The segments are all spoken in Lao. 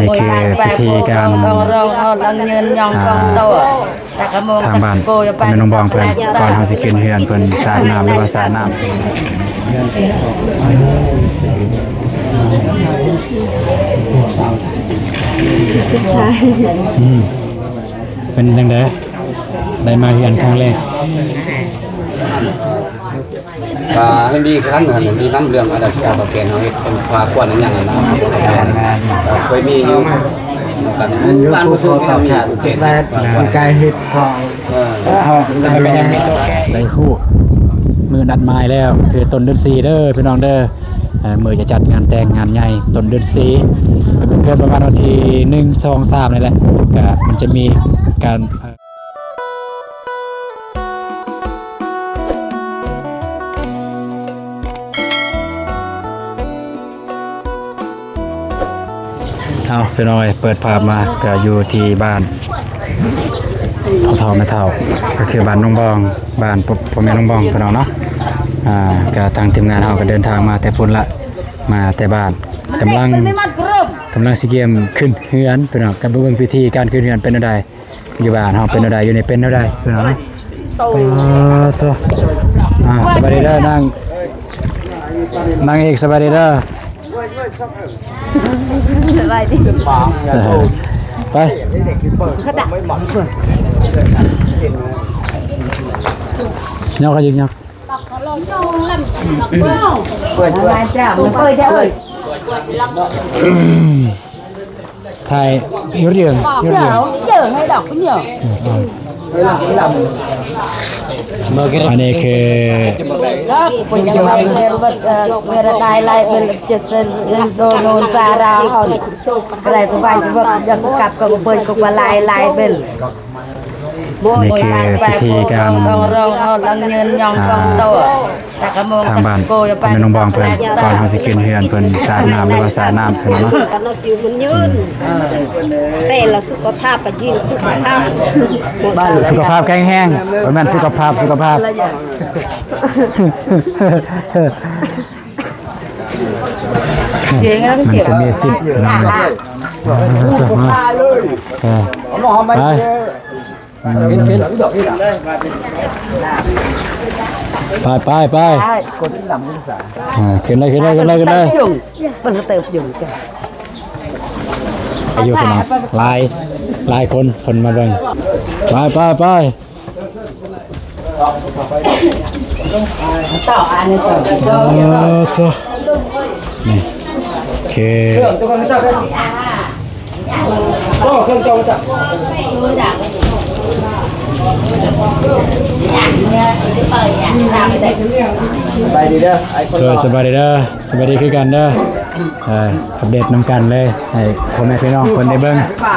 ນີ້ຄືພິທີການ ອ່າ ທາງບ້ານແມ່ນ້ອງບອງເພິ່ນ ກ່ອນເຮົາຊິຂຶ້ນເຮືອນ ເພິ່ນສາດນ້ຳ ຫຼືວ່າສາດນ້ຳ. ອືມ ເປັນຈັ່ງໃດ ໄດ້ມາເຮືອນຄັ້ງແລກ? ກໍເຫັນດີຄືກັນ ເຫັນດີນຳເລື່ອງອາດານການປະເພນເຮົາເຮັດເປັນຜ້າຂວັນອີຫຍັງຫັ້ນນະ. ແມ່ນໆ ເຄີຍມີຢູ່ນຳກັນ ອັນຢູ່ພູເຂົາຕອກຂາດ ແມ່ນ ມັນກາຍເຮັດຂອງ ເອີ ເຮົາໄດ້ຮູ້ມື້ນັດໝາຍແລ້ວ ຄືຕົ້ນເດືອນສີ່ເດີພີ່ນ້ອງເດີ. ເອີ ມື້ຈະຈັດງານແຕ່ງງານໃຫຍ່ຕົ້ນເດືອນສີ່ ກໍເກີດປະມານວັນທີໜຶ່ງ ສອງ ສາມນີ້ແຫຼະ ກໍມັນຈະມີການ ເອົາ ພີ່ນ້ອງເອີຍ ເປີດພາບມາກໍຢູ່ທີ່ບ້ານພໍ່ເຖົ້າແມ່ເຖົ້າ ກໍຄືບ້ານນ້ອງບອງ ບ້ານພໍ່ ພໍ່ແມ່ນ້ອງບອງ ພີ່ນ້ອງເນາະ. ອ່າ ກໍທາງທີມງານເຮົາກໍເດີນທາງມາແຕ່ພຸ້ນລະ ມາແຕ່ບ້ານ ກຳລັງ ກຳລັງຊິກຽມຂຶ້ນເຮືອນ ພີ່ນ້ອງ ກໍໄປເບິ່ງພິທີການຂຶ້ນເຮືອນເປັນແນວໃດ. ຢູ່ບ້ານເຮົາເປັນແນວໃດ ຢູ່ນີ້ເປັນແນວໃດ ພີ່ນ້ອງເນາະ. ເອີ ໂທ້ ອ່າ ສະບາຍດີເດີນາງ ນາງເອກ ສະບາຍດີເດີ. ສະບາຍດີ ໄປ ຍົກ ຍົກ ຍົກ ເປີດ ເປີດ ເປີດ ເປີດ ຖ່າຍຢູ່ເລື່ອງ ຢູ່ເລື່ອງ ເຈີໃຫ້ດອກເນາະ. ອັນນີ້ຄື ອັນນີ້ຄືພິທີການ ອ່າ ທາງບ້ານແມ່ນ້ອງບອງເພິ່ນ ກ່ອນເຮົາຊິຂຶ້ນເຮືອນ ເພິ່ນສາດນ້ຳ ຫຼືວ່າສາດນ້ຳເພິ່ນເນາະ. ຢູ່ມັນຍືນ ເອີ ແຕ່ລະສຸຂະພາບກໍຍິ່ງສຸຂະພາບ ສຸຂະພາບແຂງແຮງ ບໍ່ແມ່ນສຸຂະພາບ ສຸຂະພາບ ມັນຈະມີສິດ ເອີ ໄປ ໄປ ໄປ ໄປ ອ່າ ຂຶ້ນເລີຍ ຂຶ້ນເລີຍ ຂຶ້ນເລີຍ ຂຶ້ນເລີຍ. ມັນກໍເຕີບຢູ່ ຢູ່ພີ່ນ້ອງ ຫຼາຍ ຫຼາຍຄົນເພິ່ນມາເບິ່ງ. ໄປ ໄປ ໄປ ຕໍ່ອັນນີ້ຕໍ່ ເອີ ໂທ້ ນີ້ຄື ສະບາຍດີເດີ ເອີ ສະບາຍດີເດີ ສະບາຍດີຄືກັນເດີ. ເອີ ອັບເດດນຳກັນເລີຍ ໃຫ້ພໍ່ແມ່ພີ່ນ້ອງເພິ່ນໄດ້ເບິ່ງ.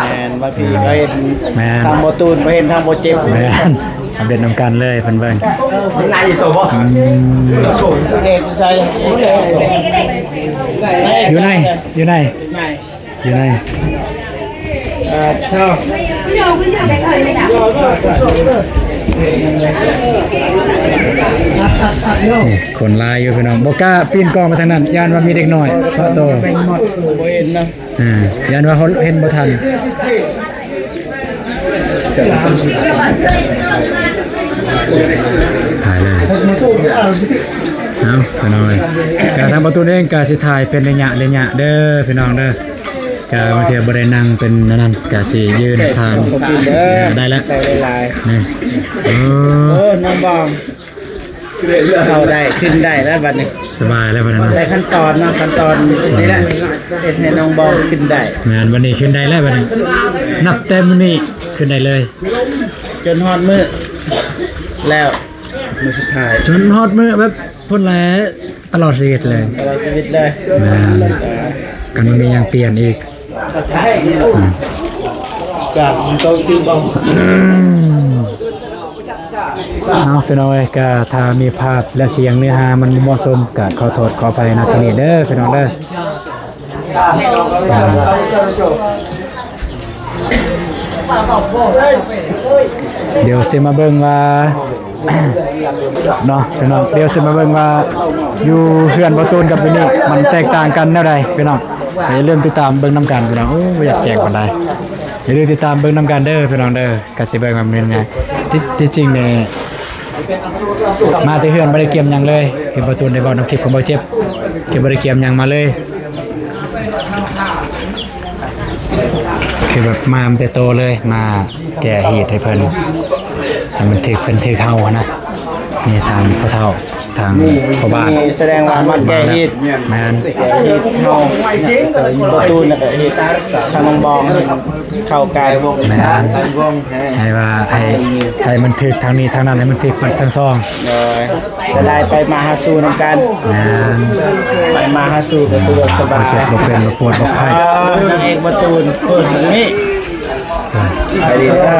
ແມ່ນ ບາງທີກໍເຫັນ ແມ່ນ ທາງບໍ່ຕູນ ບໍ່ເຫັນທາງບໍ່ເຈັບ. ແມ່ນ ອັບເດດນຳກັນເລີຍເພິ່ນເບິ່ງ. ອືມ ເອກໃສ ຢູ່ໃນ ຢູ່ໃນ ຢູ່ໃນ ເອີ ເຈົ້າ ນີ້ ຄົນຫຼາຍຢູ່ພີ່ນ້ອງ ບໍ່ກ້າປີນກ້ອງໄປທາງນັ້ນ ຢ້ານວ່າມີເດັກນ້ອຍປະໂຕ ບໍ່ເຫັນນະ. ອ່າ ຢ້ານວ່າເຮົາເຫັນບໍ່ທັນ ຖ່າຍເລີຍ. ເອົາ ພີ່ນ້ອງເອີຍ ກະທາງປະຕູເອງກະຊິຖ່າຍເປັນໄລຍະໄລຍະເດີພີ່ນ້ອງເດີ. ກະບາງເທື່ອບໍ່ໄດ້ນັ່ງເປັນອັນນັ້ນ ກະຊິຢືນທາງ ເອີ ໄດ້ແລ້ວ ໄດ້ຫຼາຍໆ ນີ້ ໂອ້ ໂອ້ ນ້ອງບອງ ເຂົ້າໄດ້ ຂຶ້ນໄດ້ແລ້ວບັດນີ້ ສະບາຍແລ້ວບັດນີ້ ໄດ້ຂັ້ນຕອນເນາະ ຂັ້ນຕອນນີ້ແຫຼະ ເຮັດໃຫ້ນ້ອງບອງຂຶ້ນໄດ້. ແມ່ນ ບັດນີ້ຂຶ້ນໄດ້ແລ້ວບັດນີ້ ນັບແຕ່ມື້ນີ້ຂຶ້ນໄດ້ເລີຍ ຈົນຮອດມື້ແລ້ວ ມື້ສຸດທ້າຍ ຈົນຮອດມື້ແບບ ພຸ້ນແຫຼະ ຕະຫຼອດຊີວິດເລີຍ ຕະຫຼອດຊີວິດເລີຍ. ແມ່ນ ກັນບໍ່ມີຫຍັງປ່ຽນອີກ ອືມ ການຕ້ອງຊື້ບໍ່. ເອົາ ພີ່ນ້ອງເອີຍ ກະຖ້າມີພາບ ແລະ ສຽງເນື້ອຫາມັນບໍ່ເໝາະສົມ ກະຂໍໂທດຂໍອະໄພນະທີ່ນີ້ເດີ ພີ່ນ້ອງເດີ. ດຽວຊິມາເບິ່ງວ່າ ເນາະ ພີ່ນ້ອງ ດຽວຊິມາເບິ່ງວ່າ ຢູ່ເຮືອນບໍ່ຕູນກັບຢູ່ນີ້ ມັນແຕກຕ່າງກັນແນວໃດ ພີ່ນ້ອງ. ກໍຢ່າລືມຕິດຕາມເບິ່ງນຳກັນພີ່ນ້ອງ. ໂອ້ ບໍ່ຢາກແຈ້ງປານໃດ. ຢ່າລືມຕິດຕາມເບິ່ງນຳກັນເດີພີ່ນ້ອງເດີ. ກໍຊິເບິ່ງວ່າມັນເປັນຫຍັງ. ທີ່ ທີ່ຈິງນີ້ ມາແຕ່ເຮືອນບໍ່ໄດ້ກຽມຫຍັງເລີຍ. ຄືບໍ່ຕູນໄດ້ເວົ້ານຳຄລິບຂອງບໍ່ເຈັບ ຄືບໍ່ໄດ້ກຽມຫຍັງມາເລີຍ. ຄືແບບມາແຕ່ໂຕເລີຍ ມາແກ້ຮີດໃຫ້ເພິ່ນ ໃຫ້ມັນຖືກເພິ່ນຖືກເຮົາຫັ້ນນະ. ມີທາງພໍ່ເຖົ້າ ທາງພໍ່ບ້ານ ນີ້ສະແດງວ່າມາແກ້ຮີດ. ແມ່ນ ແກ້ຮີດເຮົາ ປະຕູ ແລ້ວກໍຮີດທາງນ້ອງບອງເຂົ້າກັນ. ແມ່ນ ໃຫ້ວ່າ ໃຫ້ ໃຫ້ມັນຖືກທາງນີ້ທາງນັ້ນ ໃຫ້ມັນຖືກເບິດທັງສອງ. ໂດຍ ຈະໄດ້ໄປມາຫາສູ່ນຳກັນ. ແມ່ນ ໄປມາຫາສູ່ກໍສະດວກສະບາຍ ບໍ່ເຈັບບໍ່ເປັນ ບໍ່ປວດບໍ່ໄຂ້. ນາງເອກປະຕູ ເປີດນີ້ ໄປດີເດີ.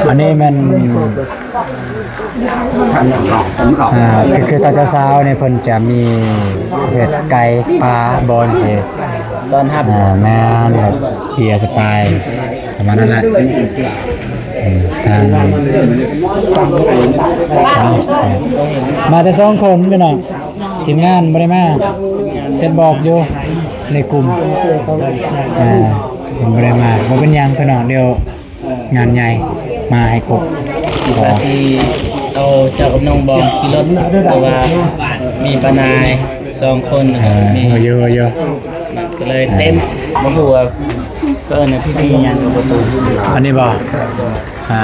ອັນນີ້ແມ່ນ ອ່າ ຄື ຄືຕອນເຊົ້າໆນີ້ເພິ່ນຈະມີເຮັດໄກ່ປ່າ ບ່ອນເຮັດ ຕ້ອນຮັບ. ອ່າ ແມ່ນ ແບບເບຍສະປາຍ ປະມານນັ້ນແຫຼະ. ເອີ ທາງ ເອົາ ມາແຕ່ສອງຄົນພີ່ນ້ອງ. ທີມງານບໍ່ໄດ້ມາ ເຊັດບອກຢູ່ໃນກຸ່ມ ອ່າ ເພິ່ນບໍ່ໄດ້ມາ. ບໍ່ເປັນຫຍັງພີ່ນ້ອງ ດຽວງານໃຫຍ່ມາໃຫ້ຄົບ. ວ່າຊິເອົາເຈົ້າກັບນ້ອງບອງຂີ່ລົດ ແຕ່ວ່າມີປ້ານາຍສອງຄົນ ເອີ ມີ ໂອ້ ຢູ່ ຢູ່ ກໍເລີຍເຕັມ. ບໍ່ຮູ້ວ່າເອີ້ນໃຫ້ພີ່ໆຫຍັງກໍບໍ່ຮູ້. ອັນນີ້ບໍ່? ອ່າ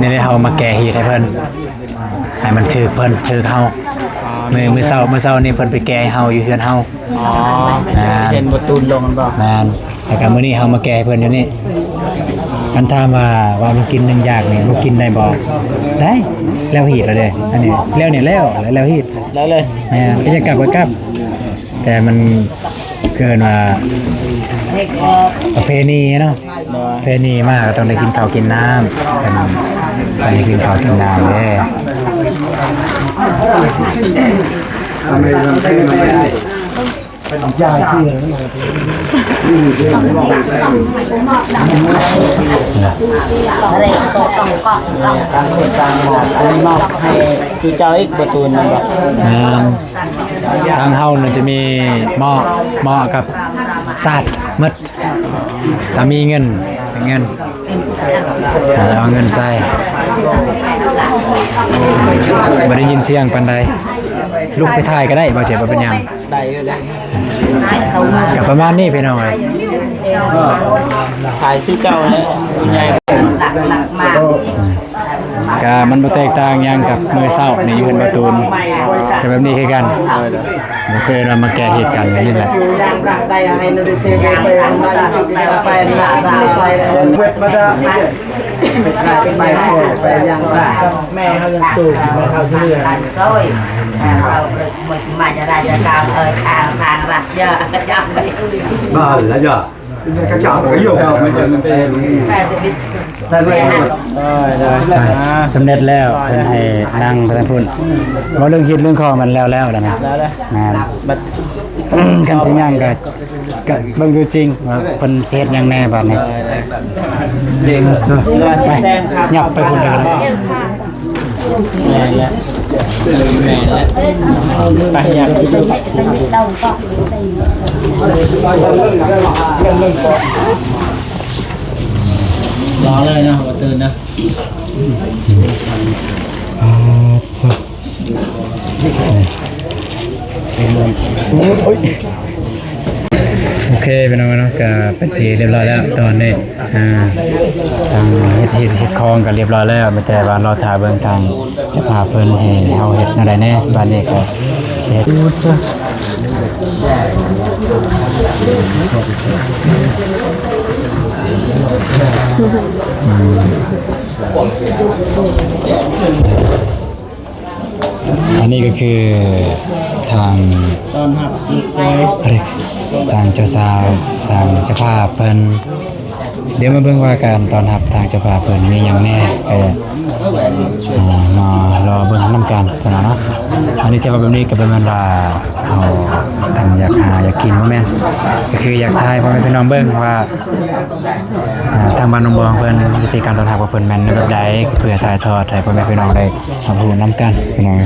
ນີ້ເຮົາມາແກ້ຮີດໃຫ້ເພິ່ນ ໃຫ້ມັນຖືກເພິ່ນຖືກເຮົາ. ມື້ ມື້ເຊົ້າ ມື້ເຊົ້ານີ້ເພິ່ນໄປແກ້ໃຫ້ເຮົາຢູ່ເຮືອນເຮົາ. ອໍ ແມ່ນ ເຫັນບໍ່ຕູນລົງແມ່ນບໍ່? ແມ່ນ ແລ້ວກໍມື້ນີ້ເຮົາມາແກ້ໃຫ້ເພິ່ນຢູ່ນີ້. ຄັນຖາມວ່າ ວ່າມັນກິນໜຶ່ງຢາກນີ້ ບໍ່ກິນໄດ້ບໍ່? ໄດ້ ແລ້ວຮີດແລ້ວເດ້. ອັນນີ້ແລ້ວນີ້ແລ້ວ ແລ້ວຮີດ ແລ້ວເລີຍ. ແມ່ນ ກໍຈະກັບກໍກັບ ແຕ່ມັນ ເອີ້ນວ່າປະເພນີເນາະ. ໂດຍ ປະເພນີມາກໍຕ້ອງໄດ້ກິນເຂົ້າກິນນ້ຳ ເປັນ ໄດ້ກິນເຂົ້າກິນນ້ຳເດ້. ຄືເຈົ້າອີກປະຕູນແມ່ນບໍ່? ແມ່ນ ທາງເຮົານີ້ຈະມີໝໍ້ ໝໍ້ກັບສາດໝົດ. ຖ້າມີເງິນ ເງິນ ເອົາເງິນໃສ່ ບໍ່ໄດ້ຍິນສຽງປານໃດ. ລຸກໄປຖ່າຍກໍໄດ້ ບໍ່ເຈັບ ບໍ່ເປັນຫຍັງ. ໄດ້ຢູ່ ໄດ້ ກໍປະມານນີ້ພີ່ນ້ອງເອີຍ. ຂາຍຄືເກົ່າແຫຼະ ຜູ້ໃຫຍ່. ກະມັນບໍ່ແຕກຕ່າງຫຍັງກັບມື້ເຊົ້ານີ້ ຢູ່ເຮືອນປະຕູນ ກໍແບບນີ້ຄືກັນ. ໂດຍ ໂດຍ ບໍ່ເຄີຍວ່າມາແກ້ຮີດກັນ ແບບນີ້ແຫຼະ. ແມ່ເຮົາຍັງສູງ ແມ່ເຮົາເຫຼືອ ມາຈະໄດ້ຈະກາງ ເອີ ທາງ ທາງລັດເຢີ ກະຈັບໄປ ບ້ານລະເຢີ. ສຳເລັດແລ້ວ ເພິ່ນໃຫ້ນັ່ງໄປທາງພຸ້ນ. ເວົ້າເລື່ອງຮີດເລື່ອງຄອງມັນແລ້ວແລ້ວແລ້ວນະ. ແມ່ນ ຄັນຊິຍ່າງກະ ກະເບິ່ງຕົວຈິງວ່າເພິ່ນຊິເຮັດຫຍັງແດ່ບາດນີ້. ໄປ ຫຍັບໄປພຸ້ນເດີ. ແມ່ນແຫຼະ ແມ່ນແຫຼະ ໄປຫຍັບ. ລໍເລີຍເນາະ ບໍ່ຕື່ນເນາະ. ໂອເຄພີ່ນ້ອງເນາະ ກະເປັນທີ່ຮຽບຮ້ອຍແລ້ວຕອນນີ້. ອ່າ ທາງເຮັດ ເຮັດ ເຮັດຄອງກໍຮຽບຮ້ອຍແລ້ວ ມີແຕ່ວ່າລໍຖ້າເບິ່ງທາງເຈົ້າພາບເພິ່ນໃຫ້ເຮົາເຮັດແນວໃດແດ່. ບາດນີ້ກໍຊິເຮັດ ອືມ ອັນນີ້ກໍຄືທາງ ຕ້ອນຮັບ ທາງເຈົ້າສາວ ທາງເຈົ້າພາບເພິ່ນ. ດຽວມາເບິ່ງວ່າການຕ້ອນຮັບທາງເຈົ້າພາບເພິ່ນມີຫຍັງແດ່ ກໍ ອ່າ ມາລໍເບິ່ງນຳ ກັນເນາະ. ອັນນີ້ທີ່ວ່າແບບນີ້ກໍບໍ່ແມ່ນວ່າເຮົາຕັ້ງຢາກຫາຢາກກິນ ບໍ່ແມ່ນ ກໍຄືຢາກຖ່າຍໃຫ້ພໍ່ແມ່ພີ່ນ້ອງເບິ່ງວ່າ ອ່າ ທາງບ້ານໜອງບອງເພິ່ນ ວິທີການຕ້ອນຮັບຂອງເພິ່ນແມ່ນແນວແບບໃດ ເພື່ອຖ່າຍທອດໃຫ້ພໍ່ແມ່ພີ່ນ້ອງໄດ້ຮັບຮູ້ນຳກັນພີ່ນ້ອງ.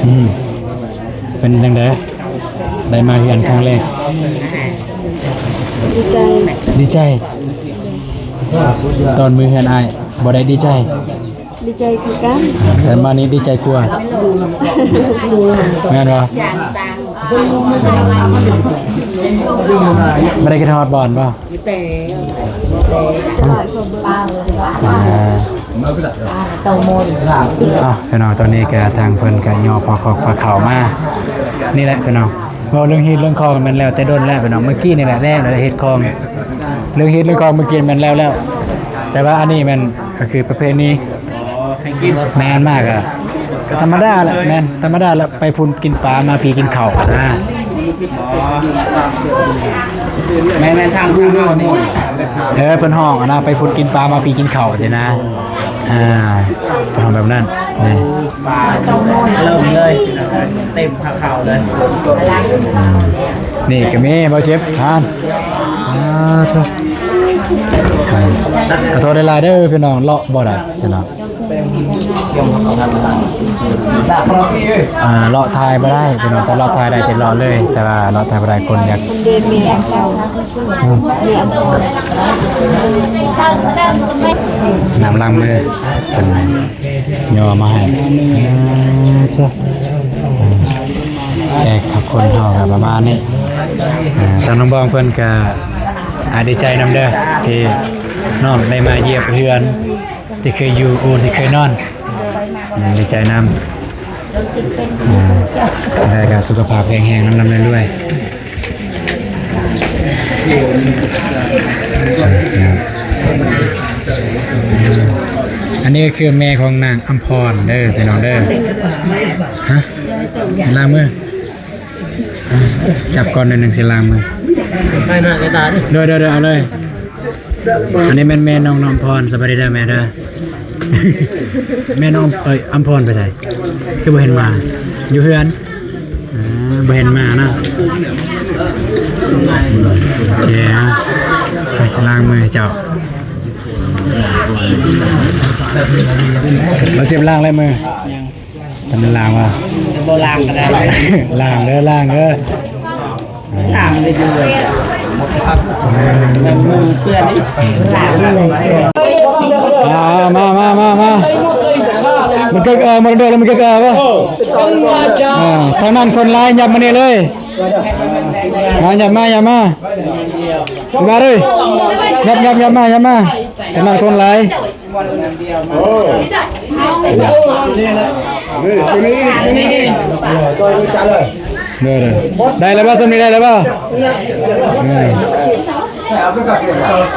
ອືມ ເປັນຈັ່ງໃດ ໄດ້ມາເຮືອນຄັ້ງແລກ? ດີໃຈ ດີໃຈ. ຕອນມື້ເຮືອນອ້າຍບໍ່ໄດ້ດີໃຈ? ດີໃຈຄືກັນ ແຕ່ມານີ້ດີໃຈກວ່າ ແມ່ນບໍ່? ບໍ່ໄດ້ຄິດຮອດບ່ອນບໍ່? ອ່າ ເອົາ ພີ່ນ້ອງ ຕອນນີ້ກໍທາງເພິ່ນກໍຍໍພາຂອງພາເຂົ້າມາ ນີ້ແຫຼະພີ່ນ້ອງ. ເວົ້າເລື່ອງຮີດເລື່ອງຄອງແມ່ນແລ້ວແຕ່ດົນແລ້ວພີ່ນ້ອງ ມື້ກີ້ນີ້ແຫຼະແລ້ວ ແລ້ວເຮັດຄອງ ເລື່ອງຮີດເລື່ອງຄອງມື້ກີ້ແມ່ນແລ້ວແລ້ວ ແຕ່ວ່າອັນນີ້ແມ່ນກໍຄືປະເພນີ ໃຫ້ກິນ ແມ່ນ ມາກະ ກໍທຳມະດາແຫຼະ ແມ່ນທຳມະດາແຫຼະ ໄປພຸ້ນກິນປາ ມາພີ້ກິນເຂົ້ານະ. ແມ່ນໆ ທາງເຮົານີ້ ເອີ ເພິ່ນຮ້ອງຫັ້ນນະ ໄປພຸ້ນກິນປາ ມາພີ້ກິນເຂົ້າຊີ້ນະ. ອ່າ ເພິ່ນຮ້ອງແບບນັ້ນນີ້ ປາເລີ່ມເລີຍ ເຕັມພາເຂົ້າເລີຍ. ນີ້ກໍມີ ບໍ່ເຈັບ ທານ ອ່າ ໂທ້ ຂອໂທດຫຼາຍໆເດີພີ່ນ້ອງ ເລາະບໍ່ໄດ້ພີ່ນ້ອງ. ອ່າ ເລາະຖ່າຍບໍ່ໄດ້ພີ່ນ້ອງ ຖ້າເລາະຖ່າຍໄດ້ຊິເລາະເລີຍ ແຕ່ວ່າເລາະຖ່າຍບໍ່ໄດ້ ຄົນຢາກ ຄົນເດເມອັນເກົ່າ ອືມ ເມອັນເກົ່າ ນ້ຳລ້າງມືເພິ່ນຍໍມາໃຫ້. ອ່າ ເຈົ້າ ແຂກຄົນເຮົາກໍປະມານນີ້. ອ່າ ທາງນ້ອງບອງເພິ່ນກໍ ອ່າ ດີໃຈນຳເດີ ທີ່ນ້ອງໄດ້ມາຢ້ຽມເຮືອນ ທີ່ເຄີຍຢູ່ໂອນ ທີ່ເຄີຍນອນ ອືມ ດີໃຈນຳ ອ່າ ແລ້ວກໍສຸຂະພາບແຂງແຮງ ລ່ຳໆລວຍໆ. ອັນນີ້ກໍຄືແມ່ຂອງນາງອຳພອນເດີພີ່ນ້ອງເດີ. ຮະ ລ້າງມື ຈັບກ່ອນໜ້ອຍໜຶ່ງ ຊິລ້າງມື. ໄປມາໃກ້ຕາເດີ. ໂດຍໆໆ ເອົາເລີຍ. ອັນນີ້ແມ່ນແມ່ນ້ອງ ນ້ອງອຳພອນ ສະບາຍດີເດີແມ່ເດີ. ແມ່ນ້ອງ ເອີຍ ອຳພອນໄປໃສ ຄືບໍ່ເຫັນມາ? ຢູ່ເຮືອນ ອ່າ ບໍ່ເຫັນມາເນາະ. ໂອເຄ ໄປລ້າງມືໃຫ້ເຈົ້າ. ບໍ່ເຈັບ ລ້າງແລ້ວມື? ຍັງ. ທ່ານລ້າງວ່າ ບໍ່ລ້າງກໍໄດ້ ລ້າງເດີ ລ້າງເດີ. ອ່າ ມາ ມາ ມາ ມາ ມັນກໍ ເອີ ມໍລະດົກແລ້ວມັນກໍ ເອີ ເອີ ອ່າ ທາງນັ້ນຄົນຫຼາຍ ຫຍັບມານີ້ເລີຍ ມາ ຫຍັບມາ ຫຍັບມາ ມາເລີຍ ຫຍັບ ຫຍັບ ຫຍັບມາ ຫຍັບມາ ທາງນັ້ນຄົນຫຼາຍ. ໂອ້ ນີ້ນະ ນີ້ ນີ້ ນີ້ ເດີ ເດີ ໄດ້ແລ້ວບໍ່? ສ່ຳນີ້ໄດ້ແລ້ວບໍ່? ເອີ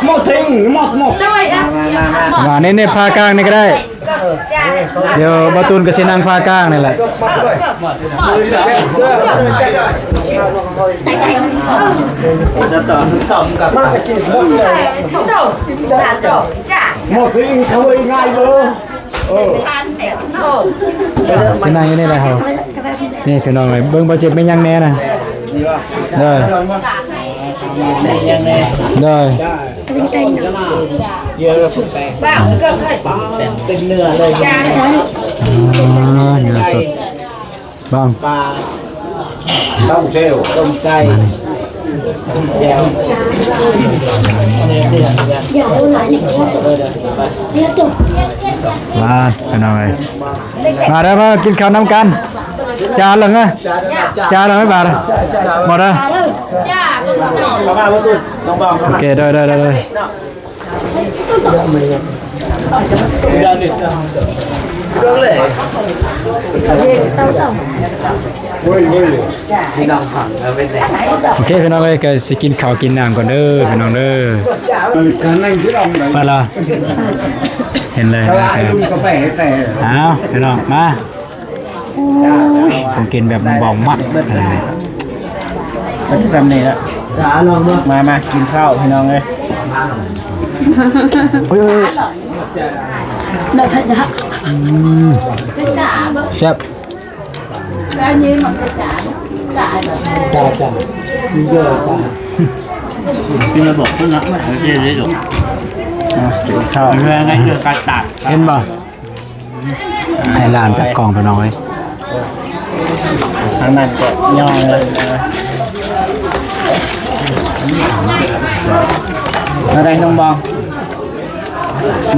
ໝົດເຖິງ ໝົດ ໝົດ ມາ ມາ ມາ ມາ ນີ້ ນີ້ ພາກາງນີ້ກໍໄດ້ ດຽວບ່າວຕູນກໍຊິນັ່ງພາກາງນີ້ແຫຼະ. ໝົດເຖິງເຂົາເອົາງ່າຍເດີ. ຊິນັ່ງຢູ່ນີ້ແຫຼະເຮົາ. ນີ້ພີ່ນ້ອງເອີຍ ເບິ່ງບ່າວເຈັບແມ່ນຫຍັງແດ່ນະ. ໂດຍ ໂດຍ ເປັນເນື້ອເລີຍ ອ່າ ເນື້ອສົດ ບາງ ປາ ຕົ້ມເຊວ ຕົ້ມໄກ່ ມານີ້ ແຈ່ວ ມາ ພີ່ນ້ອງເອີຍ ມາເດີ ມາກິນເຂົ້ານຳກັນ. ຈານລະເອີຍ ຈານລະເອີຍ ບາດ ໝົດເດີ. ໂອເຄ ໂດຍ ໂດຍ ໂດຍ ໂດຍ. ໂອເຄ ພີ່ນ້ອງເອີຍ ກໍຊິກິນເຂົ້າກິນນ້ຳກ່ອນເດີ ພີ່ນ້ອງເດີ. ເປີດລະ ເຫັນເລີຍ ເອົາ ພີ່ນ້ອງ ມາ. ໂອ້ຍ ຂອງກິນແບບນ້ອງບອງມັກ ເອີ ເອີ ກໍຈະຊ່ຳນີ້ລະ ມາ ມາກິນເຂົ້າພີ່ນ້ອງເອີຍ. ໂອ້ຍ ອືມ ແຊບ. ຈ້າ ຈ້າ ມີເຢີຈ້າ ກິນລະບອກເພິ່ນນະ ມັນເຮັດໄດ້ດອກ. ອ່ະ ກິນເຂົ້າ ເວລາໄດ້ເຈີກັນຕາດ ເຫັນບໍ່? ໃຫ້ຫຼານຈັບກ້ອງໄປໜ້ອຍ ທາງນັ້ນກໍຍ່ອງແລ້ວ. ມາໄດ້ນ້ອງບອງ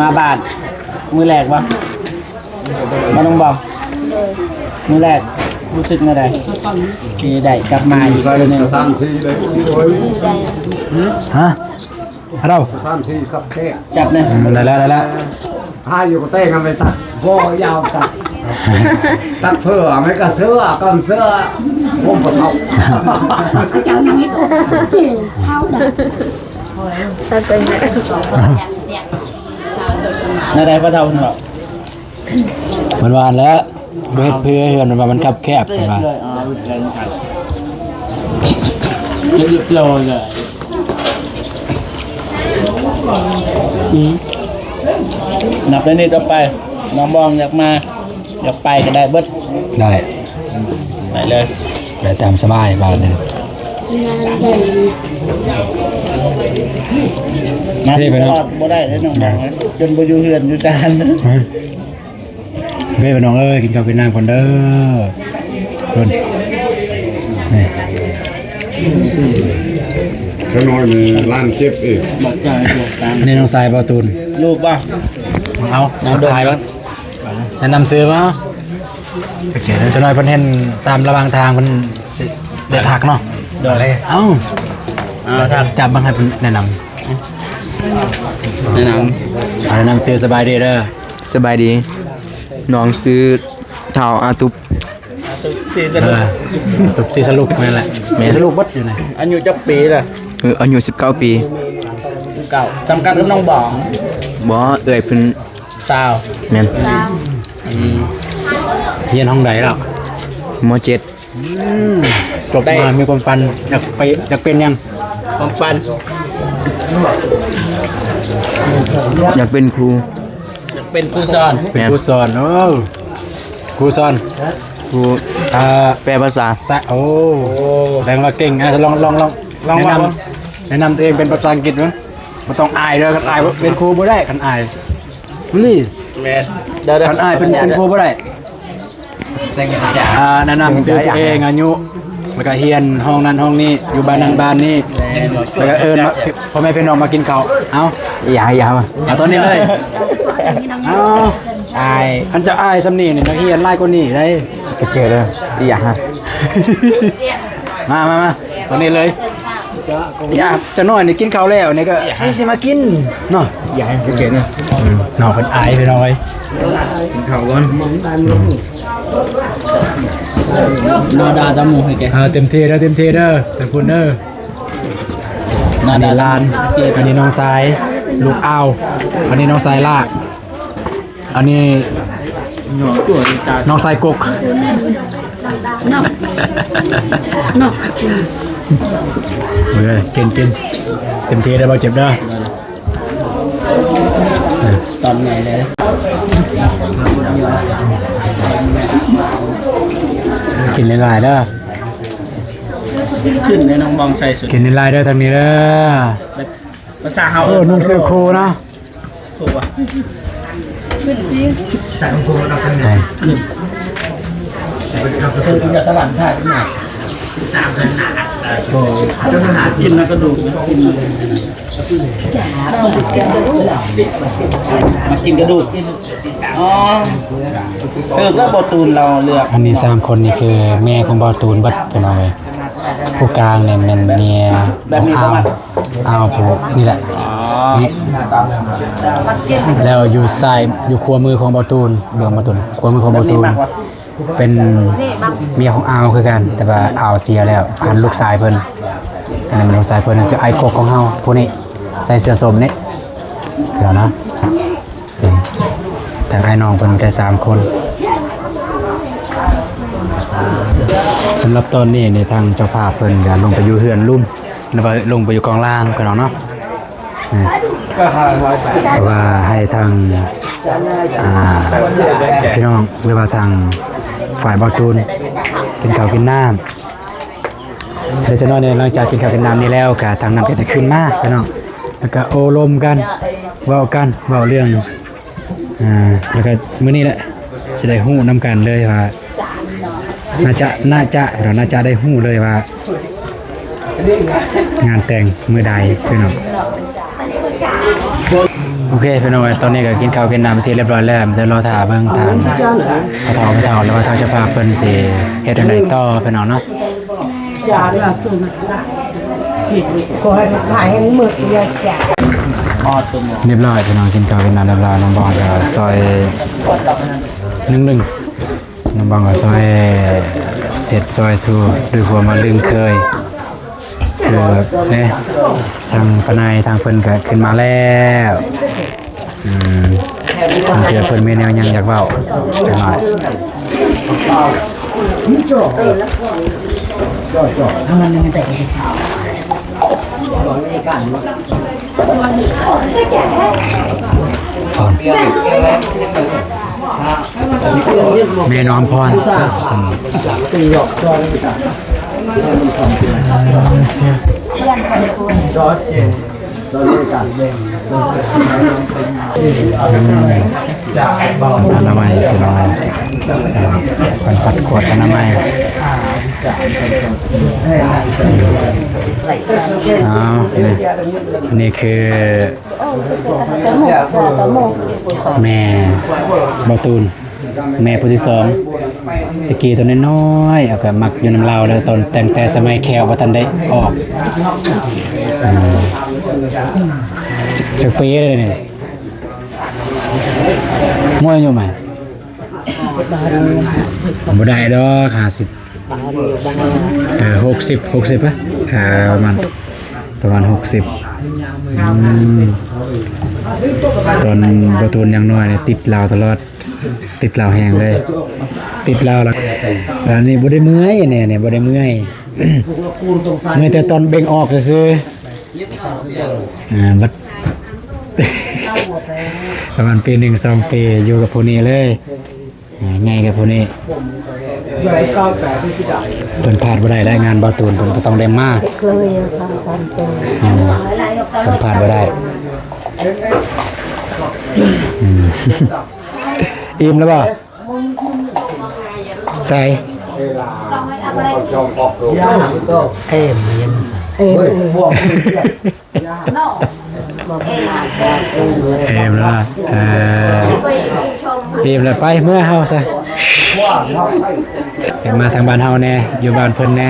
ມາບ້ານມື້ແລກບໍ່? ມານ້ອງບອງ ມື້ແລກຮູ້ສຶກແນວໃດ ທີ່ໄດ້ກັບມາອີກເທື່ອໜຶ່ງ? ສະຖານທີ່ໄດ້ ໂອ້ຍ ຮະ? ຮາໂລ ສະຖານທີ່ຄັບແຄບ ຈັບແນ່ ອືມ ໄດ້ແລ້ວ ໄດ້ແລ້ວ. ພາຢູ່ກໍແຕ່ງກັນໄປຕັດ ບໍ່ຍາວຕັດ ຕັດເພື່ອໃຫ້ກະເສືອກຳເສືອ ຜົມບໍ່ເທົ່າ ເຈົ້າຍັງອີກ ເຈົ້າເທົ່າດອກ ຕັດໄປແນ່. ແນວໃດພໍ່ເຖົ້າເນາະ? ເພິ່ນວ່າຫັ້ນແຫຼະ ບໍ່ເຮັດເພື່ອເຮືອນ ເພິ່ນວ່າມັນຄັບແຄບ ເພິ່ນວ່າ. ອືມ ນັບແຕ່ນີ້ຕໍ່ໄປ ນ້ອງບອງຢາກມາ ຢາກໄປກໍໄດ້ເບິດ ໄດ້ ໄປເລີຍ ໄດ້ຕາມສະບາຍບາດນີ້. ມາ ເດ້ ໄປເນາະ ຕະຫຼອດບໍ່ໄດ້ເດ້ນ້ອງບອງ ຈົນບໍ່ຢູ່ເຮືອນຢູ່ຈານ. ເດ້ພີ່ນ້ອງເອີຍ ກິນເຂົ້າກິນນ້ຳກ່ອນເດີ ເພິ່ນ ນີ້ ຂ້າງນ້ອຍມີຮ້ານເກັບເອງ ນີ້ນ້ອງຊາຍບ່າວຕູນ ລູກບໍ່? ເອົາ ທັກທາຍເບິ່ງ ແນະນຳຊື່ບໍ່? ໂອເຄ ຈັກໜ້ອຍເພິ່ນເຫັນຕາມລະຫວ່າງທາງ ເພິ່ນຊິໄດ້ທັກເນາະ. ໂດຍ ເອົາ ຈັບເບິ່ງໃຫ້ເພິ່ນແນະນຳ ແນະນຳ ເອົາ ແນະນຳຊື່ ສະບາຍດີເດີ. ສະບາຍດີ ນ້ອງຊື່ທ້າວອາຕຸບ ເອີ ອາຕຸບສີສະຫຼຸກ ແມ່ນແຫຼະ ແມ່ນ ສີສະຫຼຸກເບິດຢູ່ນີ້. ອາຍຸຈັກປີລະ? ເອີ ອາຍຸສິບເກົ້າປີ. ສິບເກົ້າ ສ່ຳກັນກັບນ້ອງບອງ? ບໍ່ ເອື້ອຍເພິ່ນ ຊາວ ແມ່ນ. ອືມ ຮຽນຫ້ອງໃດລະ? ມໍເຈັດ. ອືມ ຈົບມາມີຄວາມຝັນຢາກໄປ ຢາກເປັນຫຍັງ? ຄວາມຝັນ ຢາກເປັນຄູ ຢາກເປັນຄູສອນ. ເປັນ ແມ່ນ ຄູສອນ ໂອ້ ຄູສອນ ຄູ ອ່າ ແປພາສາ ສະ ໂອ້ ໂອ້ ແສດງວ່າເກັ່ງ. ອ່ະ ລອງ ລອງ ລອງ ລອງ ແນະນຳ ແນະນຳຕົວເອງເປັນພາສາອັງກິດເບິ່ງ. ບໍ່ຕ້ອງອາຍເດີ ຄັນອາຍເປັນຄູບໍ່ໄດ້ ຄັນອາຍ ນີ້ ແມ່ນ ຄັນອາຍເປັນ ເປັນຄູບໍ່ໄດ້. ອ່າ ແນະນຳຊື່ຕົວເອງ ອາຍຸ ແລ້ວກະຮຽນຫ້ອງນັ້ນຫ້ອງນີ້ ຢູ່ບ້ານນັ້ນບ້ານນີ້ ແລ້ວກະເອີ້ນມາ ພໍ່ແມ່ພີ່ນ້ອງມາກິນເຂົ້າ. ເອົາ ອີຫຍັງ ອີຫຍັງ ເອົາຕອນນີ້ເລີຍ. ເອົາ ອາຍ ຄັນເຈົ້າອາຍຊ່ຳນີ້ນີ້ ນັກຮຽນຫຼາຍກວ່ານີ້ໄດ໋. ກະເຈີເດີ ອີຫຍັງ ມາ ມາ ມາ ຕອນນີ້ເລີຍ. ຢ່າ ຈັກໜ້ອຍນີ້ກິນເຂົ້າແລ້ວນີ້ກໍ ນີ້ຊິມາກິນເນາະ. ຢ່າໃຫ້ເຂົາເຫັນເນາະ ເພິ່ນອາຍພີ່ນ້ອງເອີຍ. ກິນເຂົ້າກ່ອນ ມາດ່າຕຳໝູໃຫ້ແກ. ເອົາ ເຕັມທີ່ເດີ ເຕັມທີ່ເດີ ທາງພຸ້ນເດີ. ອັນນີ້ຫຼານ ອັນນີ້ນ້ອງຊາຍ ລູກອາວ ອັນນີ້ນ້ອງຊາຍຫຼ້າ. ອັນນີ້ນ້ອງຊາຍກົກ. ເອີ ກິນ ກິນ ເຕັມທີ່ເດີ ບໍ່ເຈັບເດີ. ຕອນໃຫຍ່ເລີຍ ກິນຫຼາຍໆເດີ. ຂຶ້ນໃນນ້ອງບອງໃສ່ສຸດ ກິນຫຼາຍໆເດີ ທາງນີ້ເດີ. ແບບພາສາເຮົາ ໂອ້ ນຸ່ງເສື້ອໂຄເນາະ. ຖືກວ່າ ຂຶ້ນຊິ ກິນນະກະດູກນະ ກິນ ມາກິນກະດູກ. ອໍ ຖືກແລ້ວ ບ່າວຕູນລາວເລືອກ. ອັນນີ້ສາມຄົນນີ້ຄືແມ່ຂອງບ່າວຕູນເບິດ ພີ່ນ້ອງເອີຍ. ຜູ້ກາງນີ້ແມ່ນເມຍຂອງອາວ ອາວຜູ້ນີ້ແຫຼະ. ອໍ ນີ້ ແລ້ວຢູ່ຊ້າຍ ຢູ່ຂວາມືຂອງບ່າວຕູນ ເບື້ອງບ່າວຕູນ ຂວາມືຂອງບ່າວຕູນ ເປັນເມຍຂອງອາວຄືກັນ ແຕ່ວ່າອາວເສຍແລ້ວ. ອັນລູກຊາຍເພິ່ນ ອັນນັ້ນແມ່ນລູກຊາຍເພິ່ນ ຄືອ້າຍກົກຂອງເຮົາ ຜູ້ນີ້ໃສ່ເສື້ອສົ້ມນີ້ ແລ້ວນະ. ເປັນທາງອ້າຍນ້ອງເພິ່ນມີແຕ່ສາມຄົນ. ສຳລັບຕອນນີ້ນີ້ ທາງເຈົ້າພາບເພິ່ນກະລົງໄປຢູ່ເຮືອນລຸ່ມ ຫຼືວ່າລົງໄປຢູ່ກອງລາງພີ່ນ້ອງເນາະ. ເອີ ເພາະວ່າໃຫ້ທາງ ອ່າ ພີ່ນ້ອງ ຫຼືວ່າທາງຝ່າຍບ່າວຕູນກິນເຂົ້າກິນນ້ຳ. ແລ້ວຈັກໜ້ອຍນີ້ ຫຼັງຈາກກິນເຂົ້າກິນນ້ຳນີ້ແລ້ວ ກະທາງນັ້ນກະຈະຂຶ້ນມາພີ່ນ້ອງ ແລ້ວກະໂອ້ລົມກັນ ເວົ້າກັນ ເວົ້າເລື່ອງ ອ່າ ແລ້ວກະມື້ນີ້ແຫຼະ ຊິໄດ້ຮູ້ນຳກັນເລີຍວ່າ ໜ້າຈະ ໜ້າຈະ ໜ້າຈະໄດ້ຮູ້ເລີຍວ່າ ງານແຕ່ງມື້ໃດພີ່ນ້ອງ. ໂອເຄພີ່ນ້ອງເອີຍ ຕອນນີ້ກະກິນເຂົ້າກິນນ້ຳເປັນທີ່ຮຽບຮ້ອຍແລ້ວ ດຽວລໍຖ້າເບິ່ງທາງພໍ່ເຖົ້າແມ່ເຖົ້າ ຫຼືວ່າທາງເຈົ້າພາບເພິ່ນຊິເຮັດແນວໃດຕໍ່ພີ່ນ້ອງເນາະ. ຮຽບຮ້ອຍພີ່ນ້ອງ ກິນເຂົ້າກິນນ້ຳຮຽບຮ້ອຍ ນ້ອງບອງກະຊອຍໜຶ່ງໆ ນ້ອງບອງກະຊອຍເຊັດຊອຍຖູ ດ້ວຍຄວາມວ່າລຶ້ງເຄີຍ ຄືແນ່ ທາງປ້ານາຍທາງເພິ່ນກະຂຶ້ນມາແລ້ວ. ອືມ ບາງເທື່ອເພິ່ນມີແນວຫຍັງຢາກເວົ້າຈັກໜ້ອຍ. ແມ່ນ້ອງພອນ ອະນາໄມພີ່ນ້ອງ ເພິ່ນປັດຂວດອະນາໄມ. ອ້າວ ນີ້ ນີ້ຄື ແມ່ບ່າວຕູນ ແມ່ຜູ້ທີສອງ ແຕ່ກີ້ຕອນນ້ອຍໆ ເອົາກະມັກຢູ່ນຳລາວ ແລ້ວຕອນ ຕັ້ງແຕ່ສະໄໝແຂ້ວບໍ່ທັນໄດ້ອອກ. ອືມ ຈັກປີແລ້ວນີ້ ໝົດອາຍຸໃໝ່? ບໍ່ໄດ້ດອກ ຫ້າສິບ ເອີ ຫົກສິບ ຫົກສິບ ເອີ ປະມານ ປະມານຫົກສິບ. ອືມ ຕອນບ່າວຕູນຍັງນ້ອຍນີ້ ຕິດລາວຕະຫຼອດ ຕິດລາວແຮງເລີຍ ຕິດລາວແລ້ວ ອັນນີ້ບໍ່ໄດ້ເມື່ອຍແນ່ ນີ້ບໍ່ໄດ້ເມື່ອຍ ເມື່ອຍແຕ່ຕອນເບັ່ງອອກຊື່ໆ. ອ່າ ບັດ ປະມານປີໜຶ່ງສອງປີ ຢູ່ກັບຜູ້ນີ້ເລີຍ ອ່າ ໃຫຍ່ກັບຜູ້ນີ້ ເພິ່ນພາດບໍ່ໄດ້ແລ້ວ ງານບ່າວຕູນເພິ່ນກະຕ້ອງໄດ້ມາ ເລີຍສອງສາມປີ ອືມ ເພິ່ນພາດບໍ່ໄດ້. ອືມ ອີ່ມແລ້ວບໍ່? ໃສ ເອີມ ເອີມ ເອີມແລ້ວ ເອີ ເອີມແລ້ວ ໄປເມືອເຮົາຊະ ມາທາງບ້ານເຮົາແນ່ ຢູ່ບ້ານເພິ່ນແນ່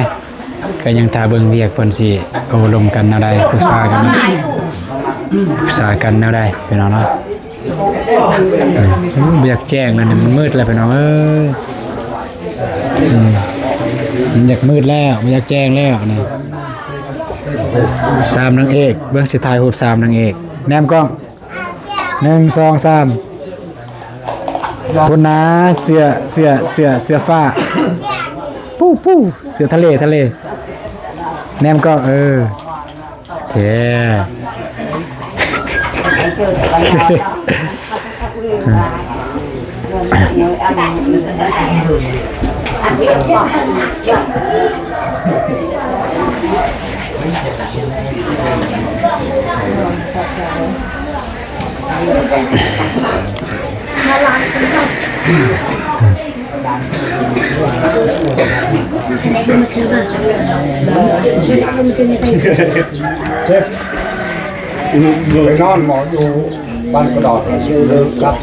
ກະຍັງຖ້າເບິ່ງວຽກເພິ່ນຊິໂອ້ລົມກັນແນວໃດ ປຶກສາກັນ ປຶກສາກັນແນວໃດ ພີ່ນ້ອງເນາະ. ອືມ ບໍ່ຢາກແຈ້ງແລ້ວນີ້ ມັນມືດແລ້ວພີ່ນ້ອງເອີຍ ອືມ ມັນຢາກມືດແລ້ວ ບໍ່ຢາກແຈ້ງແລ້ວນີ້. ສາມນາງເອກ ເບິ່ງຊິຖ່າຍຮູບສາມນາງເອກ ແນມກ້ອງ ໜຶ່ງ ສອງ ສາມ ພຸ້ນນາ ເສື້ອ ເສື້ອ ເສື້ອ ເສື້ອຟ້າ ປູ້ ປູ້ ເສື້ອທະເລ ທະເລ ແນມກ້ອງ ເອີ. ໂອເຄ ໄປນອນໝໍຢູ່ບ້ານກະດອກ ເລີກກັບ.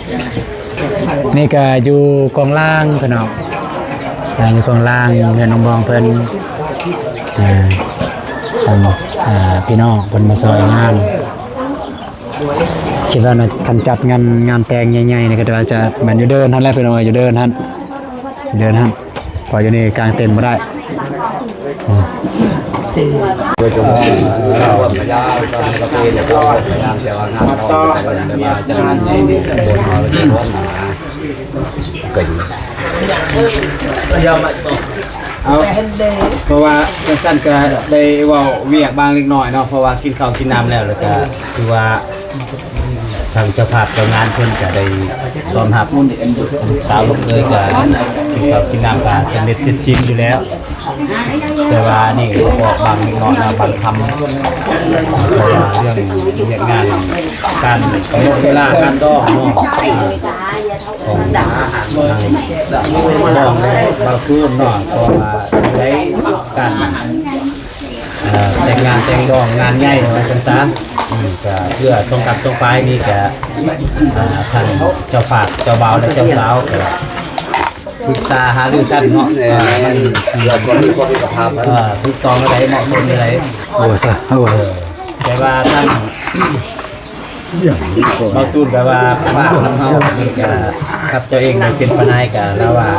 ນີ້ກະຢູ່ກອງລ່າງພີ່ນ້ອງ ອ່າ ຢູ່ກອງລ່າງເຮືອນນ້ອງບອງເພິ່ນ ອ່າ ທາງ ອ່າ ພີ່ນ້ອງເພິ່ນມາຊ່ອຍງານ. ຄິດວ່ານະ ຄັນຈັດງານ ງານແຕ່ງໃຫຍ່ໆນີ້ ກະວ່າຈະແມ່ນຢູ່ເດີ່ນຫັ້ນແຫຼະພີ່ນ້ອງ ຢູ່ເດີ່ນຫັ້ນ ເດີ່ນຫັ້ນ ເພາະຢູ່ນີ້ກາງເຕັນບໍ່ໄດ້. ອືມ ກະຢູ່. ເອົາ ເພາະວ່າຈັ່ງຊັ້ນກໍໄດ້ເວົ້າວຽກບາງເລັກນ້ອຍເນາະ ເພາະວ່າກິນເຂົ້າກິນນ້ຳແລ້ວ ແລ້ວກໍຖືວ່າທາງເຈົ້າພາບເຈົ້າງານເພິ່ນກໍໄດ້ຕ້ອນຮັບລູກສາວລູກເຂີຍ ກໍກິນເຂົ້າກິນນ້ຳກໍສຳເລັດເສັດສິ້ນຢູ່ແລ້ວ ແຕ່ວ່ານີ້ກໍບອກບາງເລັກນ້ອຍເນາະ ບາງຄຳ ເພາະວ່າເລື່ອງວຽກງານ ການກຳນົດເວລາການດອງເນາະ ຂອງທາງນ້ອງແລະບ່າວຕູນເນາະ ເພາະວ່າໄດ້ການ ເອີ ແຕ່ງງານແຕ່ງດອງງານໃຫຍ່ວ່າຊັ້ນຊະ ອືມ ກະເພື່ອສອງພັນຊາວປາຍນີ້ກະ ອ່າ ທາງເຈົ້າພາບເຈົ້າບ່າວ ແລະ ເຈົ້າສາວກະປຶກສາຫາລືກັນເນາະ ເອີ ວ່າມັນ ເພື່ອຄວາມມີຄວາມເອກະພາບ ເອີ ຖືກຕ້ອງແນວໃດ ເໝາະສົມແນວໃດ ໂອ້ ສາ ໂອ້ ເອີ ແຕ່ວ່າທາງ ບ່າວຕູນກໍວ່າ ພາບນຳເຮົານີ້ກະ ກັບເຈົ້າເອງໄດ້ເປັນພະນາຍກະ ລາວວ່າ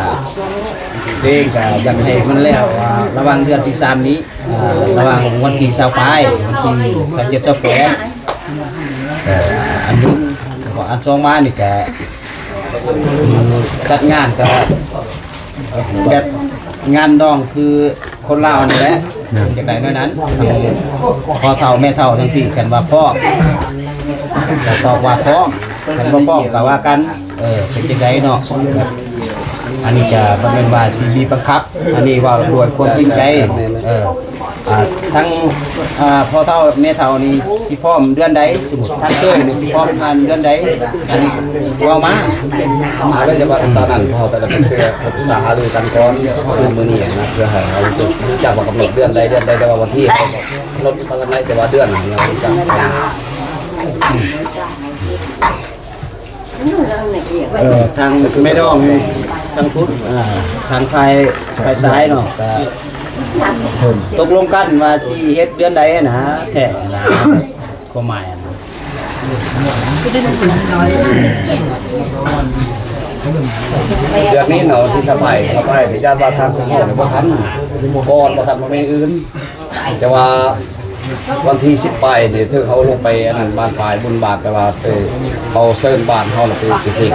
ເອງກະຢາກໃຫ້ມັນແລ້ວ ອ່າ ລະຫວ່າງເດືອນທີສາມນີ້ ອ່າ ລະຫວ່າງວັນທີຊາວປາຍ ວັນທີຊາວເຈັດ ຊາວແປດ ເອີ ອັນໜຶ່ງ ອັນສອງມານີ້ກະ ຈັດງານກະແບບງານດອງຄື ຄົນລາວນີ້ແຫຼະ ແມ່ນ ຢາກໄດ້ແນວນັ້ນ ໃຫ້ພໍ່ເຖົ້າແມ່ເຖົ້າທັງທີ່ ຄັນວ່າພ້ອມ ກໍຕອບວ່າພ້ອມ ຄັນບໍ່ພ້ອມກໍວ່າກັນ ເອີ ເປັນຈັ່ງໃດເນາະ ອັນນີ້ກໍບໍ່ແມ່ນວ່າຊິບີບບັງຄັບ ອັນນີ້ເວົ້າດ້ວຍຄວາມຈິງໃຈ ເອີ ອ່າ ທັງ ອ່າ ພໍ່ເຖົ້າແມ່ເຖົ້ານີ້ຊິພ້ອມເດືອນໃດ ສົມມຸດທາງເຄີຍນີ້ຊິພ້ອມອັນເດືອນໃດ ອັນນີ້ເວົ້າມາ ແລ້ວຈະວ່າຕອນນັ້ນເຮົາກໍໄດ້ປຶກສາ ປຶກສາຫາລືກັນກ່ອນ ມື້ນີ້ນະ ເພື່ອໃຫ້ເຮົາຮູ້ຈັກວ່າກຳນົດເດືອນໃດເດືອນໃດ ແຕ່ວ່າວັນທີເຮົາກຳນົດບໍ່ທັນໄດ້ ແຕ່ວ່າເດືອນຫັ້ນເຮົາຮູ້ຈັກ ເອີ ທາງແມ່ດອງນີ້ ທາງພຸ້ນ ເອີ ທາງຝ່າຍ ຝ່າຍຊາຍເນາະ ກໍຕົກລົງກັນວ່າຊິເຮັດເດືອນໃດຫັ້ນນະ ແທ້ນະ ຄວາມໝາຍຫັ້ນນະ ເດືອນນີ້ເນາະ ວັນທີຊາວປາຍ ຊາວປາຍ ຢ້ານວ່າທາງພວກເຮົານີ້ບໍ່ທັນ ກ່ອນບໍ່ທັນ ບໍ່ແມ່ນອື່ນ ແຕ່ວ່າວັນທີສິບປາຍນີ້ ຖືກເຮົາລົງໄປອັນນັ້ນບ້ານປາຍ ບຸນບາດ ແຕ່ວ່າ ເອີ ເຂົາເຊີນບ້ານເຮົາລະໄປ ໄປເສກ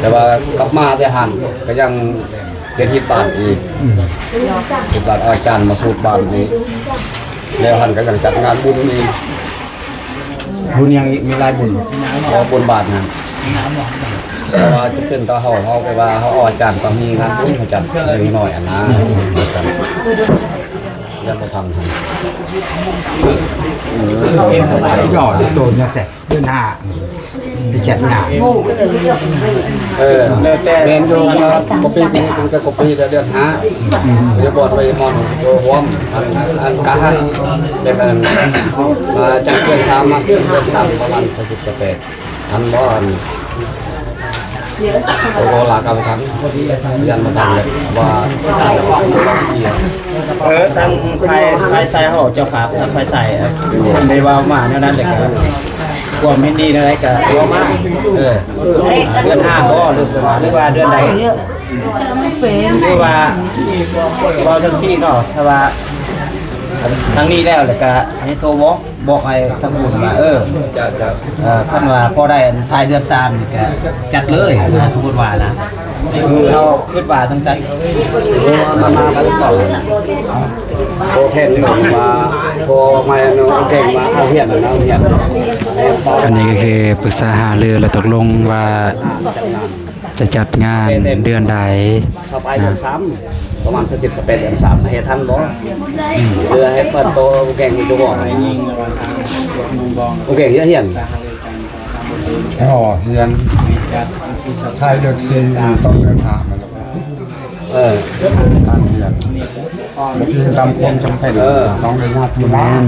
ແຕ່ວ່າກັບມາແຕ່ຫັ້ນກໍຍັງເຮັດຮີດບ້ານອີກ ອືມ ເຮັດບ້ານ ເອົາອາຈານມາສູດບ້ານອີກ ແລ້ວຫັ້ນກໍຍັງຈັດງານບຸນອີກ ບຸນຫຍັງອີກ? ມີຫຼາຍບຸນ ເອີ ບຸນບາດຫັ້ນ ແຕ່ວ່າຈະເປັນຕາເຮົາ ເຮົາແບບວ່າເຮົາເອົາອາຈານ ກໍມີງານບຸນເຮົາຈັດນ້ອຍໆ ຫັ້ນນະ ວ່າຊັ້ນ ຍັງບໍ່ທັນ ເອີ ສະບາຍ ຍອດໂຕນະແຊ ເດືອນຫ້າ ໄປຈັດງານ ເອີ ແລ້ວແຕ່ ແມ່ນຢູ່ ເນາະ ກວ່າປີນີ້ ເປັນກວ່າປີແລ້ວ ເດືອນຫ້າ ອືມ ຢູ່ບ່ອນໄວມອນ ໂຕຮ່ວມ ອັນ ອັນກະຫັນ ແບບນັ້ນ ມາຈັດເດືອນສາມ ມາເດືອນສາມ ປະມານຊາວເຈັດ ຊາວແປດ ອັນບໍ່ ອັນ ໂອ້ ລາວກໍບໍ່ທັນ ຢ້ານບໍ່ທັນເລີຍວ່າ ເອີ ທາງຝ່າຍ ຝ່າຍຊາຍເຮົາ ເຈົ້າພາບ ທາງຝ່າຍຊາຍ ເອີ ໄດ້ເວົ້າມາແນວນັ້ນ ແລ້ວກໍຄວາມເຫັນດີແນວໃດກໍເວົ້າມາ ເອີ ເດືອນຫ້າບໍ່ ຫຼືວ່າເດືອນໃດ ຫຼືວ່າເວົ້າຈັ່ງຊີ້ເນາະ ຖ້າວ່າທາງນີ້ແລ້ວ ແລ້ວກໍໃຫ້ໂທບອກ ບອກໃຫ້ທາງບຸນວ່າ ເອີ ເຈົ້າ ເຈົ້າ ເອີ ຄັນວ່າພໍໄດ້ອັນທ້າຍເດືອນສາມນີ້ກະຈັດເລີຍນະ ສົມມຸດວ່ານະ ຄືເຮົາຄິດວ່າຈັ່ງຊັ້ນ ມາ ມາກັນເຂົາ ໂຕແທນນີ້ວ່າ ພໍ່ໃໝ່ເນາະ ເກັ່ງມາເອົາຮຽນນະ ເອົາຮຽນ ອັນນີ້ກໍຄືປຶກສາຫາລື ແລະ ຕົກລົງວ່າ ຈະຈັດງານເດືອນໃດ ຊາວປາຍເດືອນສາມ ປະມານຊາວເຈັດ ຊາວແປດ ເດືອນສາມ ເຮັດທັນບໍ່? ເພື່ອໃຫ້ເປີດໂຕໂອແກງຢູ່ບໍ່? ໂອແກງຮຽນ ອໍ ຮຽນ ທ້າຍເດືອນສີ່ ຕົ້ນເດືອນຫ້າ ເອີ ການຮຽນ ຕາມຄວາມຈຳເປັນ ເອີ ຕ້ອງໄດ້ນັດຢູ່ ແມ່ນ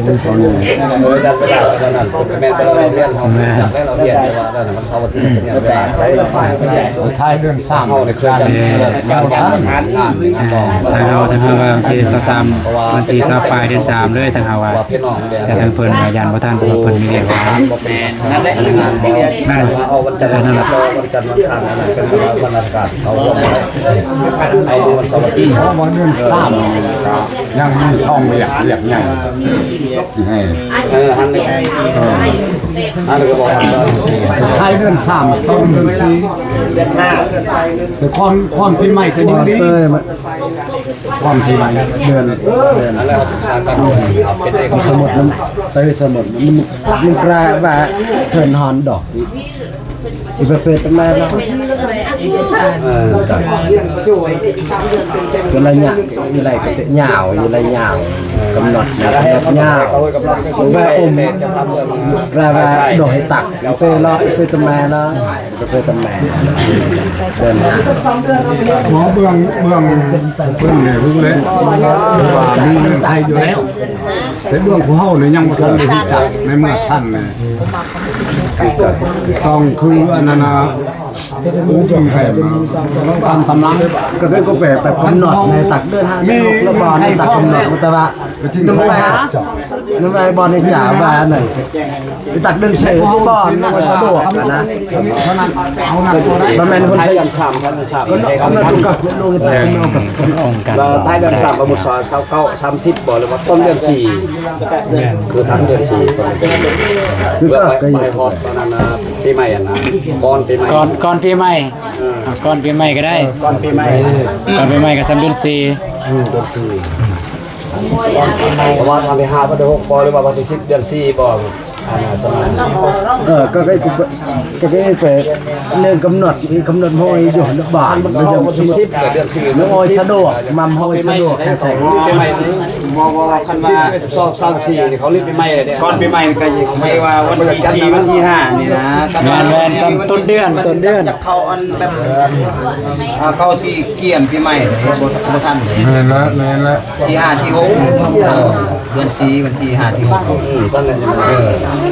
ມີສ່ວນ ເອີ ຈັດເວລາເທົ່ານັ້ນ ແມ່ນ ແຕ່ວ່າເຮົາຮຽນ ເຮົາຮຽນ ແຕ່ວ່ານັ້ນມັນເສົາອາທິດ ມັນເປັນເວລາໄປ ທ້າຍເດືອນສາມ ເຮົາໄດ້ເຄື່ອນຈັດ ເອີ ທາງເຮົາ ທາງເຮົາວ່າວັນທີຊາວສາມ ວັນທີຊາວປາຍເດືອນສາມເລີຍ ທາງເຮົາວ່າ ແຕ່ທາງເພິ່ນວ່າຢ້ານບໍ່ທັນ ເພາະວ່າເພິ່ນມີວຽກ ແມ່ນ ນັ້ນແຫຼະ ເອີ ນັ້ນແຫຼະ ວັນຈັນ ວັນອັງຄານ ອັນນັ້ນເປັນວັນລາຊະການ ເອົາລວມ ເອົາວັນເສົາອາທິດ ເພາະວ່າເດືອນສາມ ຍັງມີສອງວຽກ ວຽກ ໃຫຍ່ ເອີ ອັນນີ້ ອັນນີ້ກໍບອກວ່າ ທ້າຍເດືອນສາມ ຕົ້ນເດືອນສີ່ ເດືອນຫ້າ ແຕ່ກ່ອນ ກ່ອນປີໃໝ່ກໍຍັງດີ ກ່ອນປີໃໝ່ ເດືອນ ເດືອນ ອັນນັ້ນເຮົາປຶກສາກັນ ເອົາເປັນເອກະ ສົມມຸດມັນ ເອີ ສົມມຸດມັນ ມັນກະວ່າເພິ່ນຮອນດອກ ຊິໄປເປີດຕຳແໜ່ງເນາະ ເອີ ກໍໄລຍະ ອີໄລກໍຍາວ ອີໄລຍາວ ກຳນົດຍາວ ແປວ່າອົມ ແປວ່າໂດຍຕັກ ໄປເລາະ ໄປຕຳແໜ່ງເນາະ ໄປຕຳແໜ່ງ ເດີນທາງ ໝໍເບື້ອງ ເບື້ອງເພິ່ນນີ້ຮູ້ແລ້ວ ວ່າມີເງື່ອນໄຂຢູ່ແລ້ວ ແຕ່ເບື້ອງພວກເຮົານີ້ຍັງບໍ່ທັນໄດ້ຮູ້ຈັກ ໃນເມື່ອຊັ້ນນີ້ ຕ້ອງຄືອັນນັ້ນນະ ອຸມແບບຕາມຕຳລັງ ກໍໄດ້ກໍແປ ແປກຳນົດໃນຕັກເດີນທາງ ມີ ແລ້ວກໍໃນຕັກກຳນົດ ແຕ່ວ່ານຳໄປ ນຳໄປບ່ອນນີ້ຈະວ່າອັນນັ້ນ ໄປຕັກເດີນເຊ ບ່ອນມັນສະດວກຫັ້ນນະ ບໍ່ແມ່ນຄົນໃຊ້ ສາມພັນສາມ ກໍເນາະ ກຳນົດຢູ່ກັບໂລງກະແຕ ແມ່ນ ອອກກັນ ວ່າທ້າຍເດືອນສາມ ປະມານຊາວເກົ້າ ສາມສິບບໍ່ ຫຼືວ່າຕົ້ນເດືອນສີ່ ແມ່ນ ຄືທັນເດືອນສີ່ ຕົ້ນເດືອນສີ່ ຄືກໍໄປຮອດຕອນນັ້ນນະ ປີໃໝ່ຫັ້ນນະ ກ່ອນປີໃໝ່ ກ່ອນ ກ່ອນປີໃໝ່ ເອີ ອ່າ ກ່ອນປີໃໝ່ກໍໄດ້ ເອີ ກ່ອນປີໃໝ່ ກ່ອນປີໃໝ່ກໍຊ່ຳເດືອນສີ່ ອືມ ເດືອນສີ່ ກ່ອນປີໃໝ່ ປະມານວັນທີຫ້າ ວັນທີຫົກບໍ່ ຫຼືວ່າວັນທີສິບ ເດືອນສີ່ບໍ່ ອັນນັ້ນສະມາ ເອີ ກໍ ກໍ ກໍ ກໍໄປເລື່ອງກຳນົດ ກຳນົດຫ້ອຍຢູ່ລະບານ ວັນທີສິບ ເດືອນສີ່ ໂອ້ຍ ສະດວກ ມັນໂອ້ຍ ສະດວກແທ້ແຊງ ປີໃໝ່ນີ້ ບໍ່ ບໍ່ ຄັນວ່າສິບ ສິບສອງ ສາມ ສີ່ ນີ້ເຂົາລີບປີໃໝ່ແລ້ວເດ້ ກ່ອນປີໃໝ່ກໍໃຫ້ວ່າວັນທີສີ່ ວັນທີຫ້າ ນີ້ນະ ແມ່ນໆ ຊ່ຳຕົ້ນເດືອນ ຕົ້ນເດືອນ ຈະເຂົ້າອັນແບບ ອ່າ ເຂົ້າຊິກຽມປີໃໝ່ ບໍ່ ບໍ່ທັນ ແມ່ນລະ ແມ່ນລະ ທີຫ້າ ທີຫົກ ເອີ ເດືອນສີ່ ວັນທີຫ້າ ທີຫົກ ອືມ ຊັ້ນແຫຼະ ເອີ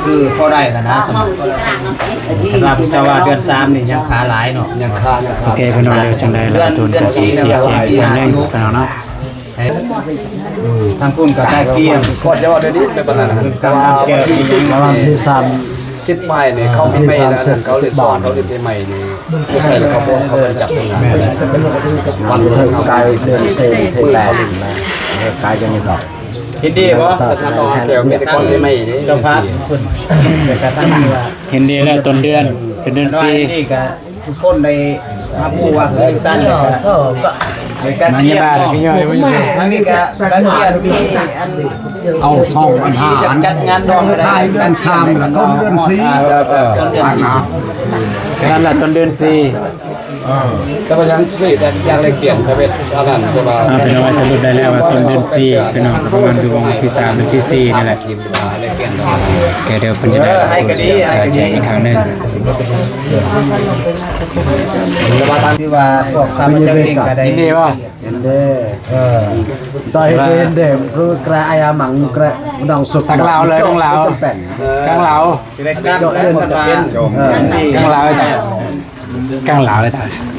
ຄືພໍໄດ້ລະນະ ສຳລັບ ແຕ່ວ່າເດືອນສາມນີ້ຍັງຄາຫຼາຍເນາະ ຍັງຄາ ຍັງຄາ ໂອເຄ ພີ່ນ້ອງ ດຽວຈັ່ງໃດລະກະໂຕນກະຊິຊີ້ແຈງເພິ່ນເລີຍ ພີ່ນ້ອງເນາະ ທາງພຸ້ນກໍໄດ້ກຽມ ກ່ອນຈະເວົ້າດຽວນີ້ໄປປານນັ້ນ ກຳລັງແກ້ ປະມານທີສາມ ສິບປາຍນີ້ ເຂົາປີໃໝ່ແລ້ວ ເຂົາຫຼິ້ນສອນ ເຂົາຫຼິ້ນປີໃໝ່ນີ້ ບໍ່ໃສ່ແລ້ວເຂົາບໍ່ ເຂົາບໍ່ຈັບເປັນງານ ວັນເຂົາກາຍເດີນເຊນເທແລນນະ ກາຍເປັນນີ້ດອກ ເຫັນດີບໍ່? ແຕ່ສະເພາະແຖວມີແຕ່ກ່ອນປີໃໝ່ນີ້ ເຈົ້າພາບເພິ່ນ ເຫັນດີແລ້ວ ຕົ້ນເດືອນ ເປັນເດືອນສີ່ ນີ້ກະ ທຸກຄົນໄດ້ຮັບຮູ້ວ່າຄືຈັ່ງຊັ້ນ ກໍໄດ້ການກຽມເນາະ ທາງນີ້ກໍການກຽມມີອັນ ເອົາສອງພັນຫ້າ ອັນ ຈັດງານດອງ ທ້າຍເດືອນສາມ ແລ້ວຕົ້ນເດືອນສີ່ ເອີ ເອີ ເອີ ອັນນະ ນັ້ນລະ ຕົ້ນເດືອນສີ່ ເອີ ແຕ່ວ່າຍັງຊິຢາກໄດ້ກຽມທະເວດອັນນັ້ນ ເພາະວ່າ ອ່າ ພີ່ນ້ອງ ສະຫຼຸບໄດ້ແລ້ວວ່າຕົ້ນເດືອນສີ່ ພີ່ນ້ອງ ປະມານຢູ່ວັນທີສາມ ວັນທີສີ່ນີ້ແຫຼະ ແກເດີເພິ່ນຈະໄດ້ ເອີ ໃຫ້ກະດີ ໃຫ້ກະດີ ແຈ້ງອີກຄັ້ງໜຶ່ງ ຄືວ່າພວກຂ້າພະເຈົ້າເອງກໍໄດ້ ຍິນດີບໍ່? ເຫັນເດ້ ເອີ ຕອນເຫັນເດ້ ສູ້ກະອາຍາມັງກະດອງສຸກ ທາງລາວເລີຍ ທາງລາວ ທາງລາວ ຊິໄດ້ກັບເລີຍ ເອີ ທາງລາວ ທາງລາວ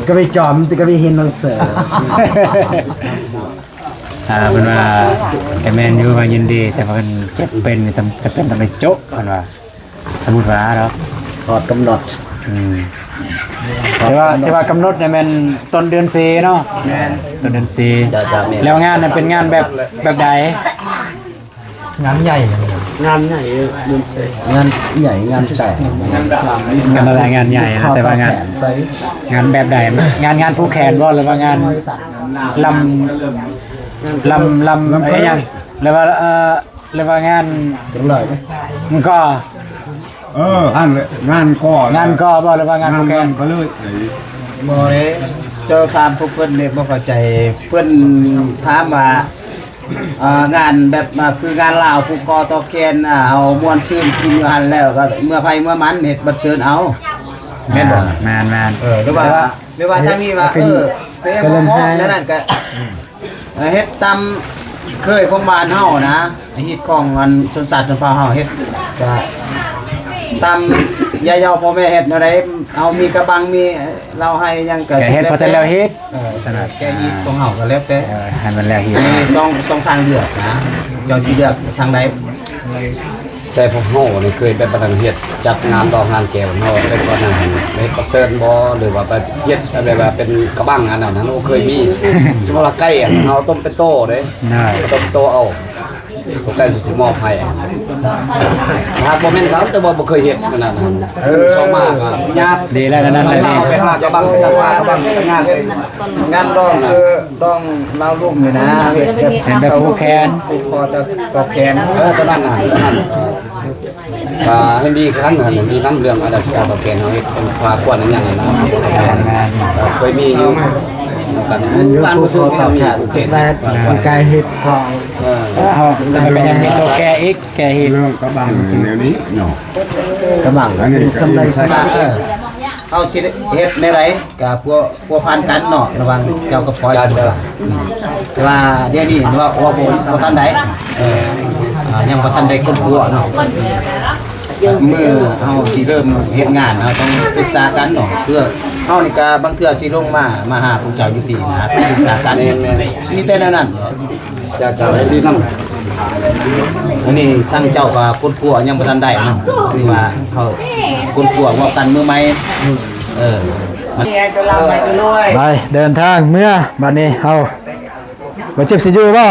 ກໍໄປຈອມ ກໍໄປເຫັນໜັງສື ອ່າ ເພິ່ນວ່າ ກໍແມ່ນຢູ່ວ່າຍິນດີ ແຕ່ວ່າເພິ່ນຈະເປັນ ຈຳເປັນຕ້ອງໄດ້ໂຈະ ເພິ່ນວ່າ ສົມມຸດວ່າເນາະ ຮອດກຳນົດ ອືມ ແຕ່ວ່າ ແຕ່ວ່າກຳນົດນີ້ແມ່ນຕົ້ນເດືອນສີ່ເນາະ ແມ່ນ ຕົ້ນເດືອນສີ່ ເຈົ້າ ເຈົ້າ ແມ່ນ ແລ້ວງານນັ້ນເປັນງານແບບ ແບບໃດ? ງານໃຫຍ່ ງານໃຫຍ່ເດືອນສີ່ ງານໃຫຍ່ ງານແຕ່ງ ງານ ງານໃຫຍ່ນະ ແຕ່ວ່າງານ ງານແບບໃດ? ງານ ງານຜູກແຂນບໍ່ ຫຼືວ່າງານລຳ ລຳ ລຳ ລຳ ອີຫຍັງ ຫຼືວ່າ ເອີ ຫຼືວ່າງານ ມັນກໍ ເອີ ຫັ້ນແຫຼະ ງານກໍ ງານກໍບໍ່ ຫຼືວ່າງານຜູກແຂນ ກໍເລີຍ ບໍ່ເດ້ ເຈົ້າຖາມພວກເພິ່ນນີ້ບໍ່ເຂົ້າໃຈ ເພິ່ນຖາມວ່າ ອ່າ ງານແບບ ອ່າ ຄືງານລາວຜູກຄໍຕໍ່ແຂນ ອ່າ ເຮົາມ່ວນຊື່ນກິນຢູ່ຫັ້ນແລ້ວກໍເມືອໃຜເມືອມັນ ເຮັດບັດເຊີນເອົາ ແມ່ນບໍ່? ແມ່ນໆ ເອີ ຫຼືວ່າ ຫຼືວ່າທາງນີ້ວ່າ ເອີ ເປັນແນວນັ້ນກໍ ເຮັດຕາມເຄີຍຂອງບ້ານເຮົານະ ຮີດຄອງອັນຊົນຊາດຊົນເຜົ່າເຮົາເຮັດ ກະຕາມຍາເຍົາພໍ່ແມ່ເຮັດແນວໃດ ເຮົາມີກະບັງ ມີເລົ້າໄຮ່ຫຍັງກະ ກະເຮັດພໍແຕ່ແລ້ວເຮັດ ເອີ ຂະໜາດແກະຮີດຂອງເຮົາກະແລ້ວແຕ່ ເອີ ໃຫ້ມັນແລ້ວຮີດ ມີສອງ ສອງທາງເລືອກນະ ເຈົ້າຊິເລືອກທາງໃດ? ແຕ່ພວກເຮົານີ້ເຄີຍແບບວ່າເຮັດ ຈັດງານດອກງານແກ້ວເຮົາເຮັດວ່ານັ້ນ ເຮັດປະເຊີນບໍ່ ຫຼືວ່າໄປເຮັດແບບວ່າເປັນກະບັງອັນນັ້ນ ເຮົາເຄີຍມີ ສົມມຸດວ່າໄກ່ເຮົາຕົ້ມເປັນໂຕເດ້ ຕົ້ມເປັນໂຕເອົາ ບໍ່ໄດ້ຊິມອບໃຫ້ ຫາກບໍ່ແມ່ນເຂົາ ແຕ່ວ່າບໍ່ເຄີຍເຮັດຂະໜາດນັ້ນ. ເອີ ສອງມາກໍຍາກ ດີແລ້ວ ນັ້ນ ສາວໄປຫາກະບັງ ໄປຫາກະບັງ ໄປຫາກະບັງ ໄປຫາກະບັງ ໄປຫາກະບັງ ງານດອງຄືດອງລາວລຸ່ມນີ້ນະ ເຮັດແບບ ເຮັດແບບຜູກແຂນ ຜູກຄໍຕໍ່ແຂນ ເອີ ຕົວນັ້ນນະ ຕົວນັ້ນ ກໍເຫັນດີຄືກັນ ດີນຳເລື່ອງອາດານການຕອບແທນເຮົາເຮັດເປັນຜ້າຂວັນອີ່ຫຍັງຫັ້ນນະ ແມ່ນໆ ເຄີຍມີຢູ່ນຳກັນ ຢູ່ພູເຂົາຕອບແທນ ເຮັດໄວ້ ກາຍເຮັດຂອງ ເອີ ເຮົາ ເຮົາກໍເປັນ ເປັນຕົວແກ່ອີກ ແກ່ເຮັດ ເລື່ອງກະບັງແນວນີ້ເນາະ ກະບັງ ອັນນີ້ ເປັນສ່ຳໃດສ່ຳນັ້ນ ເອີ ເຮົາຊິເຮັດແນວໃດ ກະພົວ ພົວພັນກັນເນາະ ລະຫວ່າງເຈົ້າກັບຂ້ອຍ ແຕ່ວ່າດຽວນີ້ເວົ້າ ເວົ້າບໍ່ ບໍ່ທັນໄດ້ ເອີ ອ່າ ຍັງບໍ່ທັນໄດ້ຄົ້ນຄວ້າເນາະ ມື້ເຮົາຊິເລີ່ມເຮັດງານ ເຮົາຕ້ອງປຶກສາກັນເນາະ ເພື່ອເຮົານີ້ກະບາງເທື່ອຊິລົງມາ ມາຫາພວກເຈົ້າຢູ່ທີ່ນະ ປຶກສາກັນ ແມ່ນໆ ມີແຕ່ແນວນັ້ນ. ຈະ ຈະໄດ້ດີນຳ ອັນນີ້ທາງເຈົ້າກໍຄົ້ນຄວ້າຍັງບໍ່ທັນໄດ້ເນາະ ຄືວ່າເຮົາຄົ້ນຄວ້າເວົ້າກັນມື້ໃໝ່ ເອີ ໄປເດີນທາງເມືອ ບາດນີ້ເຮົາ ບໍ່ເຈັບຊິຢູ່ບໍ່?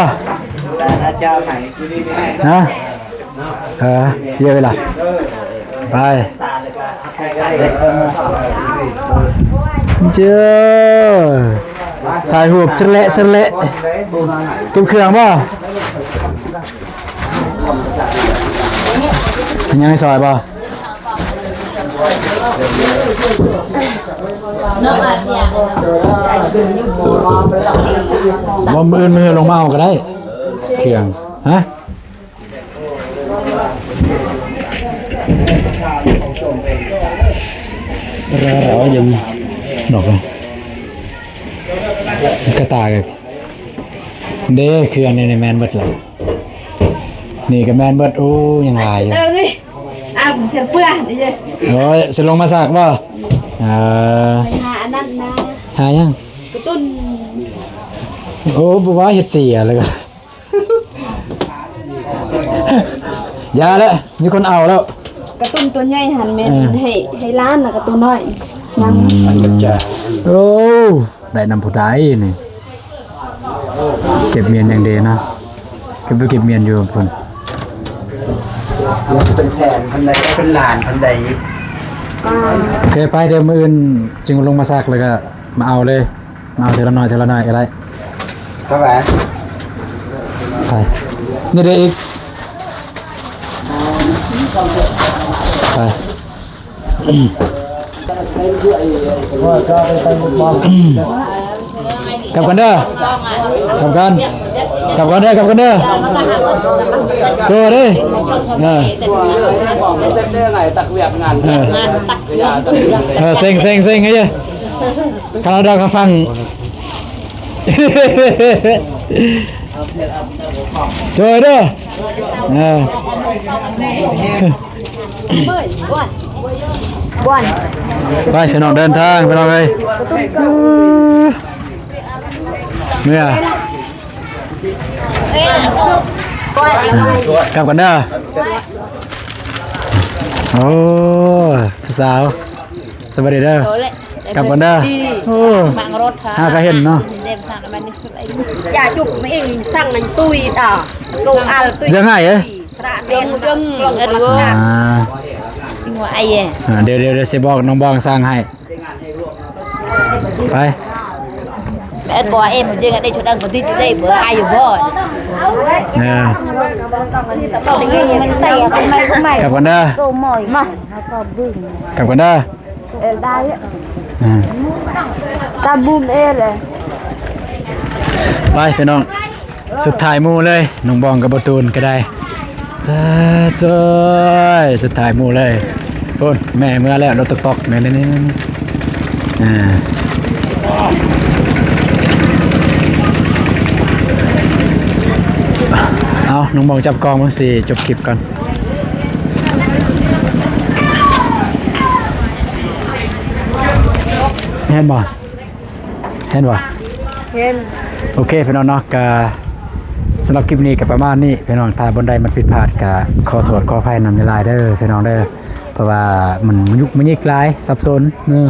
ນະ? ເອີ ເຍເວລາ ໄປ ເຈົ້າ ຖ່າຍຮູບສະແລະສະແລະ ເກັບເຄື່ອງບໍ່? ຍັງໃຫ້ຊ່ອຍບໍ່? ບໍ່ ມື້ອື່ນ ມື້ອື່ນລົງມາເອົາກໍໄດ້ ເຄື່ອງ ຮະ? ເອີ ເອີ ຍັງ ດອກ ກະຕ່າ ເດ້ ເຄື່ອງນີ້ແມ່ນເບິດລະ ນີ້ກະແມ່ນເບິດ ໂອ້ ຍັງຫຼາຍຢູ່ ເອີ ນີ້ ອ້າວ ເສຍເປື້ອນນີ້ເດ້ ໂອ້ຍ ຊິລົງມາຊັກບໍ່? ເອີ ໄປຫາອັນນັ້ນມາ ຫາຫຍັງ? ກະຕຸ້ນ ໂອ້ ບໍ່ວ່າເຮັດເສຍເລີຍ ຢ່າແຫຼະ ມີຄົນເອົາແລ້ວ ກະຕຸ້ນຕົວໃຫຍ່ຫັ້ນແມ່ນ ເອີ ໃຫ້ ໃຫ້ຫຼານ ແລ້ວກະຕົວນ້ອຍນຳ ອືມ ໂອ້ ໄດ້ນຳຜູ້ໃດນີ້ ເກັບມຽນຢ່າງເດນະ ເກັບໄວ້ເກັບມຽນຢູ່ພຸ້ນ ເປັນແສນພັນໃດ ເປັນລ້ານພັນໃດ ໂອເຄ ໄປ ດຽວມື້ອື່ນຈຶ່ງລົງມາຊັກ ແລ້ວກະມາເອົາເລີຍ. ເອົາເທື່ອລະໜ້ອຍ ເທື່ອລະໜ້ອຍກໍໄດ້ ເທົ່າໃດ? ໄປ ນີ້ເດ້ອີກ ໄປ ກັບກັນເດີ ກັບກັນ ກັບກັນເດີ ກັບກັນເດີ ໂຈເດ້ ເອີ ເອີ ເຊັງ ເຊັງ ເຊັງ ເອີ ຄັນເອົາດອກກະຟັງ ໂຈຍເດີ ເອີ ໄປພີ່ນ້ອງ ເດີນທາງພີ່ນ້ອງເອີຍ ເມືອ ກັບກັນເດີ ໂອ້ ຜູ້ສາວ ສະບາຍດີເດີ ກັບກັນເດີ ໂອ້ ຫາກະເຫັນເນາະ ຈະຈຸກມາເອງສັ່ງນັ້ນຕຸ້ຍດາ ໂກອາລຕຸ້ຍ ຍັງໄງເອີຍ ອ່າ ດຽວ ດຽວ ດຽວຊິບອກນ້ອງບອງສັ່ງໃຫ້ ໄປ ເອັດບໍ່ເອັມຈຶ່ງໄດ້ຊຸດອັນບໍ່ດີໄດ້ບໍ່ອາຍບໍ່ ເອີ ກັບກັນເດີ ມາ ກັບກັນເດີ ເອີ ໄດ້ ອ່າ ຕາບຸມເອເລີຍ ໄປພີ່ນ້ອງ ສຸດທ້າຍໝູ່ເລີຍ ນ້ອງບອງກັບບໍ່ຕູນກໍໄດ້ ຕາຈ້ອຍ ສຸດທ້າຍໝູ່ເລີຍ ພຸ້ນ ແມ່ເມືອແລ້ວ ລົດຕອກໆ ແມ່ນ ອ່າ ເອົາ ນ້ອງບອງຈັບກ້ອງ ເບິ່ງຊິຈົບຄລິບກ່ອນ ແມ່ນບໍ່? ເຫັນບໍ່? ເຫັນ ໂອເຄພີ່ນ້ອງເນາະ ກະສຳລັບຄລິບນີ້ກະປະມານນີ້ພີ່ນ້ອງ ຖ້າບ່ອນໃດມັນຜິດພາດກະຂໍໂທດຂໍອະໄພນຳຫຼາຍໆເດີພີ່ນ້ອງເດີ ເພາະວ່າມັນຍຸກມະຍິກຫຼາຍ ສັບສົນ ເນາະ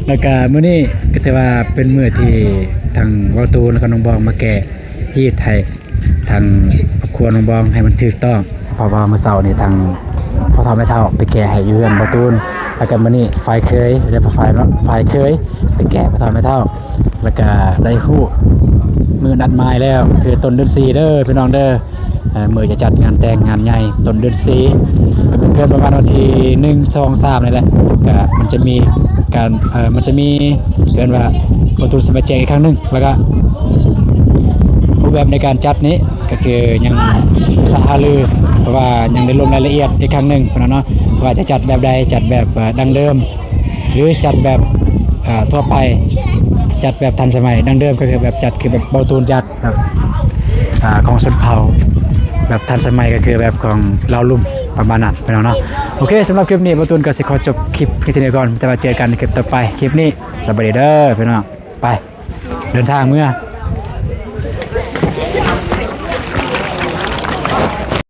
ແລ້ວກະມື້ນີ້ກະຖືວ່າເປັນມື້ທີ່ທາງເວົ້າຕູນ ແລ້ວກະນ້ອງບອງມາແກະຮີດໃຫ້ ທາງຄອບຄົວນ້ອງບອງໃຫ້ມັນຖືກຕ້ອງ ເພາະວ່າມື້ເຊົ້ານີ້ທາງພໍ່ເຖົ້າແມ່ເຖົ້າໄປແກ້ໃຫ້ຢູ່ເຮືອນບໍ່ຕູນ ແລ້ວກໍມື້ນີ້ຝ່າຍເຂີຍ ຫຼືວ່າຝ່າຍເນາະ ຝ່າຍເຂີຍໄປແກ້ພໍ່ເຖົ້າແມ່ເຖົ້າ ແລ້ວກໍໄດ້ຮູ້ມື້ນັດໝາຍແລ້ວ ຄືຕົ້ນເດືອນສີ່ເດີພີ່ນ້ອງເດີ. ເອີ ມື້ຈະຈັດງານແຕ່ງງານໃຫຍ່ຕົ້ນເດືອນສີ່ ກໍເປັນເກີນປະມານວັນທີໜຶ່ງ ສອງ ສາມນີ້ແຫຼະ ກໍມັນຈະມີການ ເອີ ມັນຈະມີເອີ້ນວ່າບໍ່ຕູນຊິມາແຈ້ງອີກຄັ້ງໜຶ່ງ ແລ້ວກໍຮູບແບບໃນການຈັດນີ້ກໍຄືຍັງປຶກສາຫາລື ເພາະວ່າຍັງໄດ້ລົງລາຍລະອຽດອີກຄັ້ງໜຶ່ງເນາະ ວ່າຈະຈັດແບບໃດ ຈັດແບບ ເອີ ດັ້ງເດີມ ຫຼືຈັດແບບ ເອີ ທົ່ວໄປ ຈັດແບບທັນສະໄໝ. ດັ້ງເດີມກໍຄືແບບຈັດ ຄືແບບບໍ່ຕູນຈັດ ແບບ ອ່າ ຂອງຊົນເຜົ່າ ແບບທັນສະໄໝກໍຄືແບບຂອງລາວລຸ່ມ ປະມານນັ້ນພີ່ນ້ອງເນາະ. ໂອເຄ ສຳລັບຄລິບນີ້ ບໍ່ຕູນກໍຊິຂໍຈົບຄລິບພຽງເທົ່ານີ້ກ່ອນ ແຕ່ວ່າເຈີກັນໃນຄລິບຕໍ່ໄປ. ຄລິບນີ້ສະບາຍດີເດີພີ່ນ້ອງ ໄປ ເດີນທາງເມືອ.